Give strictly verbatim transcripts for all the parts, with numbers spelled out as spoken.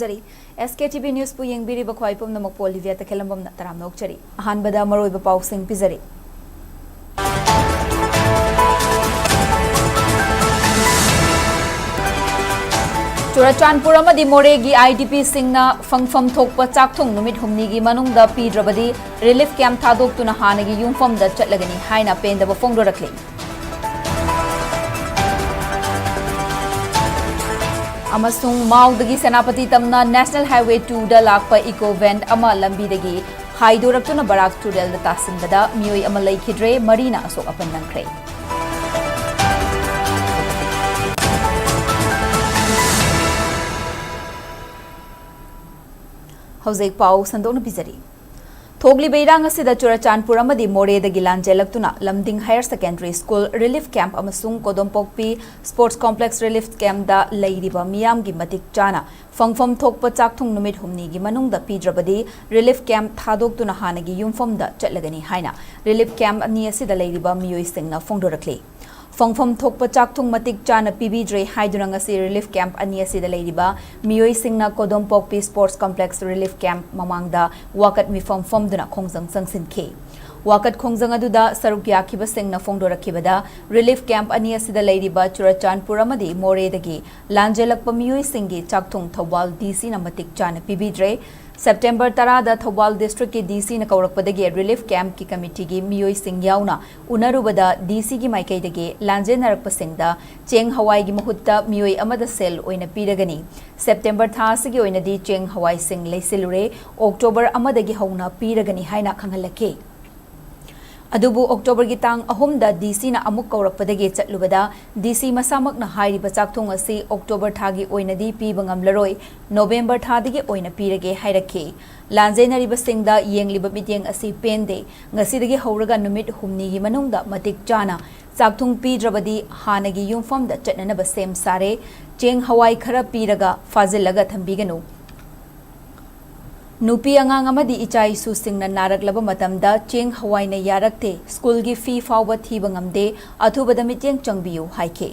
ꯖꯔꯤ꯫ ꯑꯦꯁ ꯀꯦ T V ꯅ꯭ꯌꯨꯁꯄꯨ ꯌꯦꯡꯕꯤꯔꯤꯕ ꯈ꯭ꯋꯥꯏ ꯄꯨꯝꯅꯃꯛꯄꯨ Olivia ꯇꯈꯦꯜꯂꯝꯕꯝꯅ ꯇꯔꯥꯝꯅ ꯑꯣꯛꯆꯔꯤ꯫ ꯑꯍꯥꯟꯕꯗ ꯃꯔꯨꯑꯣꯏꯕ ꯄꯥꯎꯁꯤꯡ ꯄꯤꯖꯔꯤ꯫ ꯆꯨꯔꯆꯥꯟꯄꯨꯔ ꯑꯃꯗꯤ ꯃꯣꯔꯦꯒꯤ ꯑꯥꯏ ꯗꯤ ꯄꯤꯁꯤꯡꯅ ꯐꯪꯐꯝ ꯊꯣꯛꯄ ꯆꯥꯛꯊꯨꯡ ꯅꯨꯃꯤꯠ ꯍꯨꯝꯅꯤꯒꯤ ꯃꯅꯨꯡꯗ ꯄꯤꯗ꯭ꯔꯕꯗꯤ ꯔꯤꯂꯤꯐ ꯀꯦꯝꯞ ꯊꯥꯗꯣꯛꯇꯨꯅ ꯍꯥꯟꯅꯒꯤ ꯌꯨꯝꯐꯝꯗ ꯆꯠꯂꯒꯅꯤ ꯍꯥꯏꯅ ꯄꯦꯟꯗꯕ ꯐꯣꯡꯗꯣꯔꯛꯂꯤ꯫ ꯑꯃꯁꯨꯡ ꯃꯥꯎꯗꯒꯤ ꯁꯦꯅꯥꯄꯇꯤ ꯇꯝꯅ ꯅꯦꯁꯅꯦꯜ ꯍꯥꯏꯋꯦ ꯇꯨꯗ ꯂꯥꯛꯄ ꯏꯀꯣ ꯚꯦꯟ ꯑꯃ ꯂꯝꯕꯤꯗꯒꯤ ꯍꯥꯏꯗꯣꯔꯛꯇꯨꯅ ꯕꯔꯥꯛ ꯇꯨꯔꯦꯜꯗ ꯇꯥꯁꯤꯟꯕꯗ ꯃꯤꯑꯣꯏ ꯑꯃ ꯂꯩꯈꯤꯗ꯭ꯔꯦ, ꯃꯔꯤꯅ ꯑꯁꯣꯛ ꯑꯄꯟ ꯅꯪꯈ꯭ꯔꯦ꯫ ꯍꯧꯖꯤꯛ ꯄꯥꯎ ꯁꯟꯗꯣꯛꯅ ꯄꯤꯖꯔꯤ꯫ ꯊꯣꯛꯂꯤꯕ ꯏꯔꯥꯡ ꯑꯁꯤꯗ ꯆꯨꯔꯆꯥꯟꯄꯨꯔ ꯑꯃꯗꯤ ꯃꯣꯔꯦꯗꯒꯤ ꯂꯥꯟꯖꯦꯜꯂꯛꯇꯨꯅ ꯂꯝꯗꯤꯡ higher secondary school relief camp ꯑꯃꯁꯨꯡ ꯀꯣꯗꯣꯝꯄꯣꯛꯄꯤ ꯁ꯭ꯄꯣꯔꯠꯁ ꯀꯣꯝꯄ꯭ꯂꯦꯛꯁ ꯔꯤꯂꯤꯐ ꯀꯦꯝꯞꯇ ꯂꯩꯔꯤꯕ ꯃꯤꯌꯥꯝꯒꯤ ꯃꯇꯤꯛ ꯆꯥꯅ ꯐꯪꯐꯝ ꯊꯣꯛꯄ ꯆꯥꯛꯊꯨꯡ ꯅꯨꯃꯤꯠ ꯍꯨꯝꯅꯤꯒꯤ ꯃꯅꯨꯡꯗ ꯄꯤꯗ꯭ꯔꯕꯗꯤ ꯔꯤꯂꯤꯐ ꯀꯦꯝꯞ ꯊꯥꯗꯣꯛꯇꯨꯅ ꯍꯥꯟꯅꯒꯤ ꯌꯨꯝꯐꯝꯗ ꯆꯠꯂꯒꯅꯤ ꯍꯥꯏꯅ ꯔꯤꯂꯤꯐ ꯀꯦꯝꯞ ꯑꯅꯤ ꯑꯁꯤꯗ ꯂꯩꯔꯤꯕ ꯃꯤꯑꯣꯏꯁꯤꯡꯅ ꯐꯣꯡꯗꯣꯔꯛꯂꯤ꯫ ꯐꯪꯐꯝ ꯊꯣꯛꯄ ꯆꯥꯛꯊꯨꯡ ꯃꯇꯤꯛ ꯆꯥꯅ ꯄꯤꯕꯤꯗ꯭ꯔꯦ ꯍꯥꯏꯗꯨꯅ ꯉꯁꯤ ꯔꯤꯂꯤꯐ ꯀꯦꯝꯞ ꯑꯅꯤ ꯑꯁꯤꯗ ꯂꯩꯔꯤꯕ ꯃꯤꯑꯣꯏꯁꯤꯡꯅ ꯀꯣꯗꯣꯝꯄꯣꯛꯄꯤ ꯁ꯭ꯄꯣꯔꯠꯁ ꯀꯣꯝꯄ꯭ꯂꯦꯛꯁ ꯔꯤꯂꯤꯐ ꯀꯦꯝꯞ ꯃꯃꯥꯡꯗ ꯋꯥꯀꯠ ꯃꯤꯐꯝ ꯐꯝꯗꯨꯅ ꯈꯣꯡꯖꯪ ꯆꯪꯁꯤꯟꯈꯤ꯫ ꯋꯥꯀꯠ ꯈꯣꯡꯖꯪ ꯑꯗꯨꯗ ꯁꯔꯨꯛ ꯌꯥꯈꯤꯕꯁꯤꯡꯅ ꯐꯣꯡꯗꯣꯔꯛꯈꯤꯕꯗ, ꯔꯤꯂꯤꯐ ꯀꯦꯝꯞ ꯑꯅꯤ ꯑꯁꯤꯗ ꯂꯩꯔꯤꯕ ꯆꯨꯔꯆꯥꯟꯄꯨꯔ ꯑꯃꯗꯤ ꯃꯣꯔꯦꯗꯒꯤ ꯂꯥꯟꯖꯦꯜꯂꯛꯄ ꯃꯤꯑꯣꯏꯁꯤꯡꯒꯤ ꯆꯥꯛꯊꯨꯡ ꯊꯧꯕꯥꯜ ꯗꯤ ꯁꯤꯅ ꯃꯇꯤꯛ ꯆꯥꯅ ꯄꯤꯕꯤꯗ꯭ꯔꯦ꯫ ꯁꯦꯞꯇꯦꯝꯕꯔ ꯇꯔꯥꯗ ꯊꯧꯕꯥꯜ ꯗꯤꯁꯇ꯭ꯔꯤꯛꯀꯤ ꯗꯤ ꯁꯤꯅ ꯀꯧꯔꯛꯄꯗꯒꯤ ꯔꯤꯂꯤꯐ ꯀꯦꯝꯞꯀꯤ ꯀꯃꯤꯇꯤꯒꯤ ꯃꯤꯑꯣꯏꯁꯤꯡ ꯌꯥꯎꯅ ꯎꯅꯔꯨꯕꯗ, ꯗꯤ ꯁꯤꯒꯤ ꯃꯥꯏꯀꯩꯗꯒꯤ ꯂꯥꯟꯖꯦꯟꯅꯔꯛꯄꯁꯤꯡꯗ ꯆꯦꯡ ꯍꯋꯥꯏꯒꯤ ꯃꯍꯨꯠꯇ ꯃꯤꯑꯣꯏ ꯑꯃꯗ ꯁꯦꯜ ꯑꯣꯏꯅ ꯄꯤꯔꯒꯅꯤ꯫ ꯁꯦꯞꯇꯦꯝꯕꯔ ꯊꯥ ꯑꯁꯤꯒꯤ ꯑꯣꯏꯅꯗꯤ ꯆꯦꯡ ꯍꯋꯥꯏꯁꯤꯡ ꯂꯩꯁꯤꯜꯂꯨꯔꯦ, ꯑꯣꯛꯇꯣꯕꯔ ꯑꯃꯗꯒꯤ ꯍꯧꯅ ꯄꯤꯔꯒꯅꯤ ꯍꯥꯏꯅ ꯈꯪꯍꯜꯂꯛꯈꯤ꯫ ꯑꯗꯨꯕꯨ ꯑꯣꯛꯇꯣꯕꯔꯒꯤ ꯇꯥꯡ ꯑꯍꯨꯝꯗ ꯗꯤ ꯁꯤꯅ ꯑꯃꯨꯛ ꯀꯧꯔꯛꯄꯗꯒꯤ ꯆꯠꯂꯨꯕꯗ, ꯗꯤ ꯁꯤ ꯃꯁꯥꯃꯛꯅ ꯍꯥꯏꯔꯤꯕ ꯆꯥꯛꯊꯨꯡ ꯑꯁꯤ ꯑꯣꯛꯇꯣꯕꯔ ꯊꯥꯒꯤ ꯑꯣꯏꯅꯗꯤ ꯄꯤꯕ ꯉꯝꯂꯔꯣꯏ, ꯅꯣꯕꯦꯝꯕꯔ ꯊꯥꯗꯒꯤ ꯑꯣꯏꯅ ꯄꯤꯔꯒꯦ ꯍꯥꯏꯔꯛꯈꯤ꯫ ꯂꯥꯟꯖꯦꯟꯅꯔꯤꯕꯁꯤꯡꯗ ꯌꯦꯡꯂꯤꯕ ꯃꯤꯠꯌꯦꯡ ꯑꯁꯤ ꯄꯦꯟꯗꯦ, ꯉꯁꯤꯗꯒꯤ ꯍꯧꯔꯒ ꯅꯨꯃꯤꯠ ꯍꯨꯝꯅꯤꯒꯤ ꯃꯅꯨꯡꯗ ꯃꯇꯤꯛ ꯆꯥꯅ ꯆꯥꯛꯊꯨꯡ ꯄꯤꯗ꯭ꯔꯕꯗꯤ ꯍꯥꯟꯅꯒꯤ ꯌꯨꯝꯐꯝꯗ ꯆꯠꯅꯅꯕ ꯁꯦꯝ ꯁꯥꯔꯦ, ꯆꯦꯡ ꯍꯋꯥꯏ ꯈꯔ ꯄꯤꯔꯒ ꯐꯥꯖꯤꯜꯂꯒ ꯊꯝꯕꯤꯒꯅꯨ꯫ ꯅꯨꯄꯤ ꯑꯉꯥꯡ ꯑꯃꯗꯤ ꯏꯆꯥ ꯏꯁꯨꯁꯤꯡꯅ ꯅꯥꯔꯛꯂꯕ ꯃꯇꯝꯗ ꯆꯦꯡ ꯍꯋꯥꯏꯅ ꯌꯥꯔꯛꯇꯦ, ꯁ꯭ꯀꯨꯜꯒꯤ ꯐꯤ ꯐꯥꯎꯕ ꯊꯤꯕ ꯉꯝꯗꯦ, ꯑꯊꯨꯕꯗ ꯃꯤꯠꯌꯦꯡ ꯆꯪꯕꯤꯌꯨ ꯍꯥꯏꯈꯤ꯫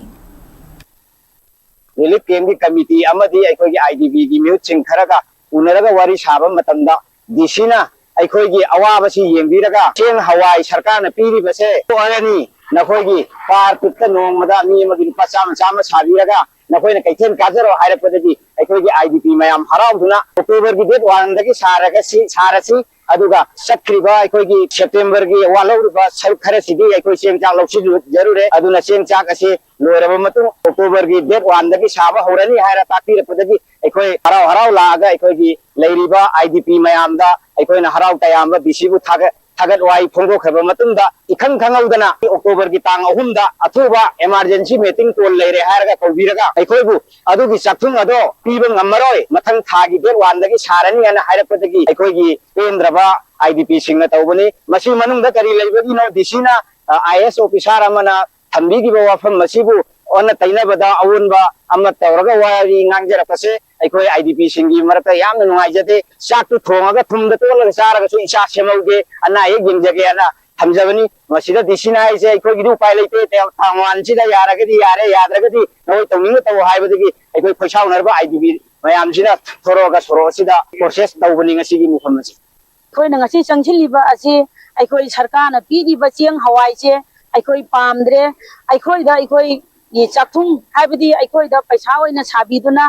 ꯔꯤꯂꯤꯐ ꯀꯦꯝꯞꯀꯤ ꯀꯃꯤꯇꯤ ꯑꯃꯗꯤ ꯑꯩꯈꯣꯏꯒꯤ ꯑꯥꯏ ꯗꯤ ꯄꯤꯒꯤ ꯃꯤꯍꯨꯠꯁꯤꯡ ꯈꯔꯒ ꯎꯅꯔꯒ ꯋꯥꯔꯤ ꯁꯥꯕ ꯃꯇꯝꯗ, ꯗꯤ ꯁꯤꯅ ꯑꯩꯈꯣꯏꯒꯤ ꯑꯋꯥꯕꯁꯤ ꯌꯦꯡꯕꯤꯔꯒ, ꯆꯦꯡ ꯍꯋꯥꯏ ꯁꯔꯀꯥꯔꯅ ꯄꯤꯔꯤꯕꯁꯦ ꯇꯣꯛꯑꯔꯅꯤ, ꯅꯈꯣꯏꯒꯤ ꯄꯥꯔ ꯄꯤꯠꯇ ꯅꯣꯡꯃꯗ ꯃꯤ ꯑꯃꯒꯤ ꯂꯨꯄꯥ ꯆꯥꯝꯃ ꯆꯥꯝꯃ ꯁꯥꯕꯤꯔꯒ ꯅꯈꯣꯏꯅ ꯀꯩꯊꯦꯜ ꯀꯥꯖꯔꯣ ꯍꯥꯏꯔꯛꯄꯗꯒꯤ, ꯑꯩꯈꯣꯏꯒꯤ ꯑꯥꯏ ꯗꯤ ꯄꯤ ꯃꯌꯥꯝ ꯍꯔꯥꯎꯗꯨꯅ ꯑꯣꯛꯇꯣꯕꯔꯒꯤ ꯗꯦꯠ ꯋꯥꯟꯗꯒꯤ ꯁꯥꯔꯒꯁꯤ, ꯁꯥꯔꯁꯤ꯫ ꯑꯗꯨꯒ ꯆꯠꯈ꯭ꯔꯤꯕ ꯑꯩꯈꯣꯏꯒꯤ ꯁꯦꯞꯇꯦꯝꯕꯔꯒꯤ ꯋꯥꯠꯍꯧꯔꯤꯕ ꯁꯔꯨꯛ ꯈꯔꯁꯤꯗꯤ ꯑꯩꯈꯣꯏ ꯆꯦꯡ ꯆꯥꯛ ꯂꯧꯁꯤꯜꯂꯨꯖꯔꯨꯔꯦ꯫ ꯑꯗꯨꯅ ꯆꯦꯡ ꯆꯥꯛ ꯑꯁꯤ ꯂꯣꯏꯔꯕ ꯃꯇꯨꯡ, ꯑꯣꯛꯇꯣꯕꯔꯒꯤ ꯗꯦꯠ ꯋꯥꯟꯗꯒꯤ ꯁꯥꯕ ꯍꯧꯔꯅꯤ ꯍꯥꯏꯔ ꯇꯥꯛꯄꯤꯔꯛꯄꯗꯒꯤ, ꯑꯩꯈꯣꯏ ꯍꯔꯥꯎ ꯍꯔꯥꯎ ꯂꯥꯛꯑꯒ ꯑꯩꯈꯣꯏꯒꯤ ꯂꯩꯔꯤꯕ ꯑꯥꯏ ꯗꯤ ꯄꯤ ꯃꯌꯥꯝꯗ ꯑꯩꯈꯣꯏꯅ ꯍꯔꯥꯎ ꯇꯌꯥꯝꯕ ꯗꯤ ꯁꯤꯕꯨ ꯊꯥꯒꯠ-, ꯊꯥꯒꯠ ꯋꯥꯍꯩ ꯐꯣꯡꯗꯣꯛꯈ꯭ꯔꯕ ꯃꯇꯨꯡꯗ, ꯏꯈꯪ ꯈꯪꯍꯧꯗꯅ ꯑꯣꯛꯇꯣꯕꯔꯒꯤ ꯇꯥꯡ ꯑꯍꯨꯝꯗ ꯑꯊꯨꯕ ꯏꯃꯥꯔꯖꯦꯟꯁꯤ ꯃꯤꯇꯤꯡ ꯀꯣꯜ ꯂꯩꯔꯦ ꯍꯥꯏꯔꯒ ꯀꯧꯕꯤꯔꯒ, ꯑꯩꯈꯣꯏꯕꯨ ꯑꯗꯨꯒꯤ ꯆꯥꯛꯊꯨꯡ ꯑꯗꯣ ꯄꯤꯕ ꯉꯝꯃꯔꯣꯏ, ꯃꯊꯪ ꯊꯥꯒꯤ ꯗꯦꯠ ꯋꯥꯟꯗꯒꯤ ꯁꯥꯔꯅꯤ ꯍꯥꯏꯅ ꯍꯥꯏꯔꯛꯄꯗꯒꯤ, ꯑꯩꯈꯣꯏꯒꯤ ꯄꯦꯟꯗ꯭ꯔꯕ ꯑꯥꯏ ꯗꯤ ꯄꯤꯁꯤꯡꯅ ꯇꯧꯕꯅꯤ꯫ ꯃꯁꯤ ꯃꯅꯨꯡꯗ ꯀꯔꯤ ꯂꯩꯕꯒꯤꯅꯣ? ꯗꯤ ꯁꯤꯅ, ꯑ, ꯑꯥꯏ ꯑꯦꯁ ꯑꯣꯐꯤꯁꯥꯔ ꯑꯃꯅ ꯊꯝꯕꯤꯈꯤꯕ ꯋꯥꯐꯝ ꯑꯁꯤꯕꯨ ꯑꯣꯟꯅ ꯇꯩꯅꯕꯗ ꯑꯑꯣꯟꯕ ꯑꯃ ꯇꯧꯔꯒ ꯋꯥꯔꯤ ꯉꯥꯡꯖꯔꯛꯄꯁꯦ ꯑꯩꯈꯣꯏ ꯑꯥꯏ ꯗꯤ ꯄꯤꯁꯤꯡꯒꯤ ꯃꯔꯛꯇ ꯌꯥꯝꯅ ꯅꯨꯡꯉꯥꯏꯖꯗꯦ꯫ ꯆꯥꯛꯇꯨ ꯊꯣꯡꯉꯒ ꯊꯨꯝꯗ ꯇꯣꯠꯂꯒ ꯆꯥꯔꯒꯁꯨ ꯏꯆꯥ ꯁꯦꯝꯍꯧꯒꯦ, ꯑꯅꯥ ꯑꯌꯦꯛ ꯌꯦꯡꯖꯒꯦ ꯍꯥꯏꯅ ꯊꯝꯖꯕꯅꯤ꯫ ꯃꯁꯤꯗ ꯗꯤ ꯁꯤꯅ ꯍꯥꯏꯔꯤꯁꯦ, "ꯑꯩꯈꯣꯏꯒꯤꯗꯤ ꯎꯄꯥꯏ ꯂꯩꯇꯦ, ꯇꯥꯡ ꯋꯥꯟꯁꯤꯗ ꯌꯥꯔꯒꯗꯤ ꯌꯥꯔꯦ, ꯌꯥꯗ꯭ꯔꯒꯗꯤ ꯅꯈꯣꯏ ꯇꯧꯅꯤꯡꯕ ꯇꯧ" ꯍꯥꯏꯕꯗꯒꯤ ꯑꯩꯈꯣꯏ ꯈꯣꯏꯁꯥꯎꯅꯔꯕ ꯑꯥꯏ ꯗꯤ ꯄꯤ ꯃꯌꯥꯝꯁꯤꯅ ꯊꯣꯔꯛꯑꯒ ꯁꯣꯔꯣꯛ ꯑꯁꯤꯗ ꯄ꯭ꯔꯣꯇꯦꯁ ꯇꯧꯕꯅꯤ ꯉꯁꯤꯒꯤ ꯃꯐꯝ ꯑꯁꯤ꯫ ꯑꯩꯈꯣꯏꯅ ꯉꯁꯤ ꯆꯪꯁꯤꯜꯂꯤꯕ ꯑꯁꯤ ꯑꯩꯈꯣꯏ ꯁꯔꯀꯥꯔꯅ ꯄꯤꯔꯤꯕ ꯆꯦꯡ ꯍꯋꯥꯏꯁꯦ ꯑꯩꯈꯣꯏ ꯄꯥꯝꯗ꯭ꯔꯦ꯫ ꯑꯩꯈꯣꯏꯗ, ꯑꯩꯈꯣꯏꯒꯤ ꯆꯥꯛꯊꯨꯡ, ꯍꯥꯏꯕꯗꯤ ꯑꯩꯈꯣꯏꯗ ꯄꯩꯁꯥ ꯑꯣꯏꯅ ꯁꯥꯕꯤꯗꯨꯅ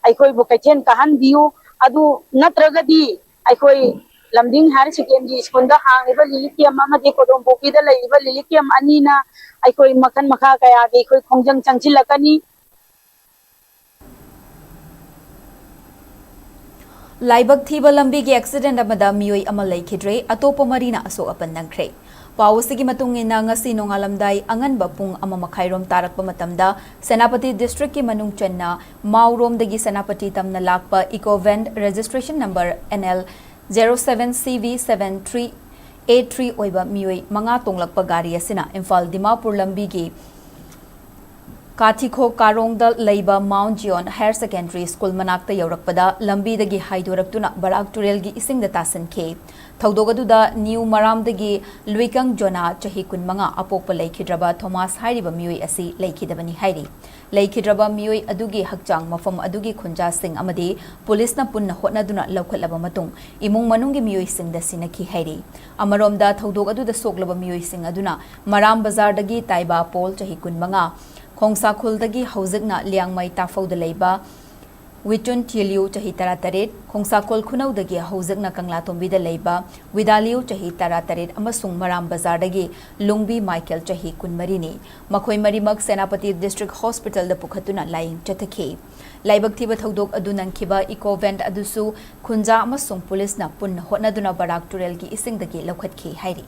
ꯑꯩꯈꯣꯏꯕꯨ ꯀꯩꯊꯦꯜ ꯀꯥꯍꯟꯕꯤꯌꯨ꯫ ꯑꯗꯨ ꯅꯠꯇ꯭ꯔꯒꯗꯤ ꯑꯩꯈꯣꯏ ꯂꯝꯗꯤꯡ ꯍꯥꯌꯔ ꯁꯦꯀꯦꯟꯗꯔꯤ ꯁ꯭ꯀꯨꯜꯗ ꯍꯥꯡꯂꯤꯕ ꯔꯤꯂꯤꯐ ꯀꯦꯝꯞ ꯑꯃꯗꯤ ꯀꯣꯗꯣꯝꯄꯣꯛꯄꯤꯗ ꯂꯩꯔꯤꯕ ꯔꯤꯂꯤꯐ ꯀꯦꯝꯞ ꯑꯅꯤꯅ ꯑꯩꯈꯣꯏ ꯃꯈꯜ ꯃꯈꯥ ꯀꯌꯥꯒꯤ ꯑꯩꯈꯣꯏ ꯈꯣꯡꯖꯪ ꯆꯪꯁꯤꯜꯂꯛꯀꯅꯤ꯫ ꯂꯥꯏꯕꯛ ꯊꯤꯕ ꯂꯝꯕꯤꯒꯤ ꯑꯦꯛꯁꯤꯗꯦꯟꯠ ꯑꯃꯗ ꯃꯤꯑꯣꯏ ꯑꯃ ꯂꯩꯈꯤꯗ꯭ꯔꯦ, ꯑꯇꯣꯞꯄ ꯃꯔꯤꯅ ꯑꯁꯣꯛ ꯑꯄꯟ ꯅꯪꯈ꯭ꯔꯦ꯫ ꯄꯥꯎ ꯑꯁꯤꯒꯤ ꯃꯇꯨꯡ ꯏꯟꯅ, ꯉꯁꯤ ꯅꯣꯡꯉꯥꯜꯂꯝꯗꯥꯏ ꯑꯉꯟꯕ ꯄꯨꯡ ꯑꯃ ꯃꯈꯥꯏꯔꯣꯝ ꯇꯥꯔꯛꯄ ꯃꯇꯝꯗ ꯁꯦꯅꯥꯄꯇꯤ ꯗꯤꯁꯇ꯭ꯔꯤꯛꯀꯤ ꯃꯅꯨꯡ ꯆꯟꯅ ꯃꯥꯎꯔꯣꯝꯗꯒꯤ ꯁꯦꯅꯥꯄꯇꯤ ꯇꯝꯅ ꯂꯥꯛꯄ ꯏꯀꯣ van registration number N L zero seven C V seven three eight three ꯑꯣꯏꯕ ꯃꯤꯑꯣꯏ ꯃꯉꯥ ꯇꯣꯡꯂꯛꯄ ꯒꯥꯔꯤ ꯑꯁꯤꯅ ꯏꯝꯐꯥꯜ ꯗꯤꯃꯥꯄꯨꯔ ꯂꯝꯕꯤꯒꯤ ꯀꯥꯊꯤꯈꯣꯛ ꯀꯥꯔꯣꯡꯗ ꯂꯩꯕ ꯃꯥꯎꯟ ꯖꯤꯌꯣꯟ ꯍꯥꯌꯔ ꯁꯦꯀꯦꯟꯗꯔꯤ ꯁ꯭ꯀꯨꯜ ꯃꯅꯥꯛꯇ ꯌꯧꯔꯛꯄꯗ ꯂꯝꯕꯤꯗꯒꯤ ꯍꯥꯏꯗꯣꯔꯛꯇꯨꯅ ꯕꯔꯥꯛ ꯇꯨꯔꯦꯜꯒꯤ ꯏꯁꯤꯡꯗ ꯇꯥꯁꯤꯟꯈꯤ꯫ ꯊꯧꯗꯣꯛ ꯑꯗꯨꯗ ꯅ꯭ꯌꯨ ꯃꯔꯥꯝꯗꯒꯤ ꯂꯨꯏꯀꯪ ꯖꯣꯅꯥ, ꯆꯍꯤ ꯀꯨꯟꯃꯉꯥ, ꯑꯄꯣꯛꯄ ꯂꯩꯈꯤꯗ꯭ꯔꯕ ꯊꯣꯃꯥꯁ ꯍꯥꯏꯔꯤꯕ ꯃꯤꯑꯣꯏ ꯑꯁꯤ ꯂꯩꯈꯤꯗꯕꯅꯤ ꯍꯥꯏꯔꯤ꯫ ꯂꯩꯈꯤꯗ꯭ꯔꯕ ꯃꯤꯑꯣꯏ ꯑꯗꯨꯒꯤ ꯍꯛꯆꯥꯡ ꯃꯐꯝ ꯑꯗꯨꯒꯤ ꯈꯨꯟꯖꯥꯁꯤꯡ ꯑꯃꯗꯤ ꯄꯨꯂꯤꯁꯅ ꯄꯨꯟꯅ ꯍꯣꯠꯅꯗꯨꯅ ꯂꯧꯈꯠꯂꯕ ꯃꯇꯨꯡ ꯏꯃꯨꯡ ꯃꯅꯨꯡꯒꯤ ꯃꯤꯑꯣꯏꯁꯤꯡꯗ ꯁꯤꯟꯅꯈꯤ ꯍꯥꯏꯔꯤ꯫ ꯑꯃꯔꯣꯝꯗ, ꯊꯧꯗꯣꯛ ꯑꯗꯨꯗ ꯁꯣꯛꯂꯕ ꯃꯤꯑꯣꯏꯁꯤꯡ ꯑꯗꯨꯅ ꯃꯔꯥꯝ ꯕꯖꯥꯔꯗꯒꯤ ꯇꯥꯏꯕꯥ ꯄꯣꯜ, ꯆꯍꯤ ꯀꯨꯟꯃꯉꯥ, ꯈꯣꯡꯁꯥꯈꯣꯜꯗꯒꯤ ꯍꯧꯖꯤꯛꯅ ꯂꯤꯌꯥꯡꯃꯩ ꯇꯥꯐꯧꯗ ꯂꯩꯕ ꯋꯤꯆꯨꯟ ꯊꯤꯂꯤꯎ, ꯆꯍꯤ ꯇꯔꯥꯇꯔꯦꯠ, ꯈꯣꯡꯁꯥꯈꯣꯜ ꯈꯨꯅꯧꯗꯒꯤ ꯍꯧꯖꯤꯛꯅ ꯀꯪꯂꯥꯇꯣꯝꯕꯤꯗ ꯂꯩꯕ ꯋꯤꯗꯥꯂꯤꯎ, ꯆꯍꯤ ꯇꯔꯥꯇꯔꯦꯠ, ꯑꯃꯁꯨꯡ ꯃꯔꯥꯝ ꯕꯖꯥꯔꯗꯒꯤ ꯂꯨꯡꯕꯤ ꯃꯥꯏꯀꯦꯜ, ꯆꯍꯤ ꯀꯨꯟꯃꯔꯤꯅꯤ꯫ ꯃꯈꯣꯏ ꯃꯔꯤꯃꯛ ꯁꯦꯅꯥꯄꯇꯤ ꯗꯤꯁꯇ꯭ꯔꯤꯛ ꯍꯣꯁꯄꯤꯇꯥꯜꯗ ꯄꯨꯈꯠꯇꯨꯅ ꯂꯥꯌꯦꯡ ꯆꯠꯊꯈꯤ꯫ ꯂꯥꯏꯕꯛ ꯊꯤꯕ ꯊꯧꯗꯣꯛ ꯑꯗꯨ ꯅꯪꯈꯤꯕ ꯏꯀꯣ ꯚꯦꯟ ꯑꯗꯨꯁꯨ ꯈꯨꯟꯖꯥ ꯑꯃꯁꯨꯡ ꯄꯨꯂꯤꯁꯅ ꯄꯨꯟꯅ ꯍꯣꯠꯅꯗꯨꯅ ꯕꯔꯥꯛ ꯇꯨꯔꯦꯜꯒꯤ ꯏꯁꯤꯡꯗꯒꯤ ꯂꯧꯈꯠꯈꯤ ꯍꯥꯏꯔꯤ꯫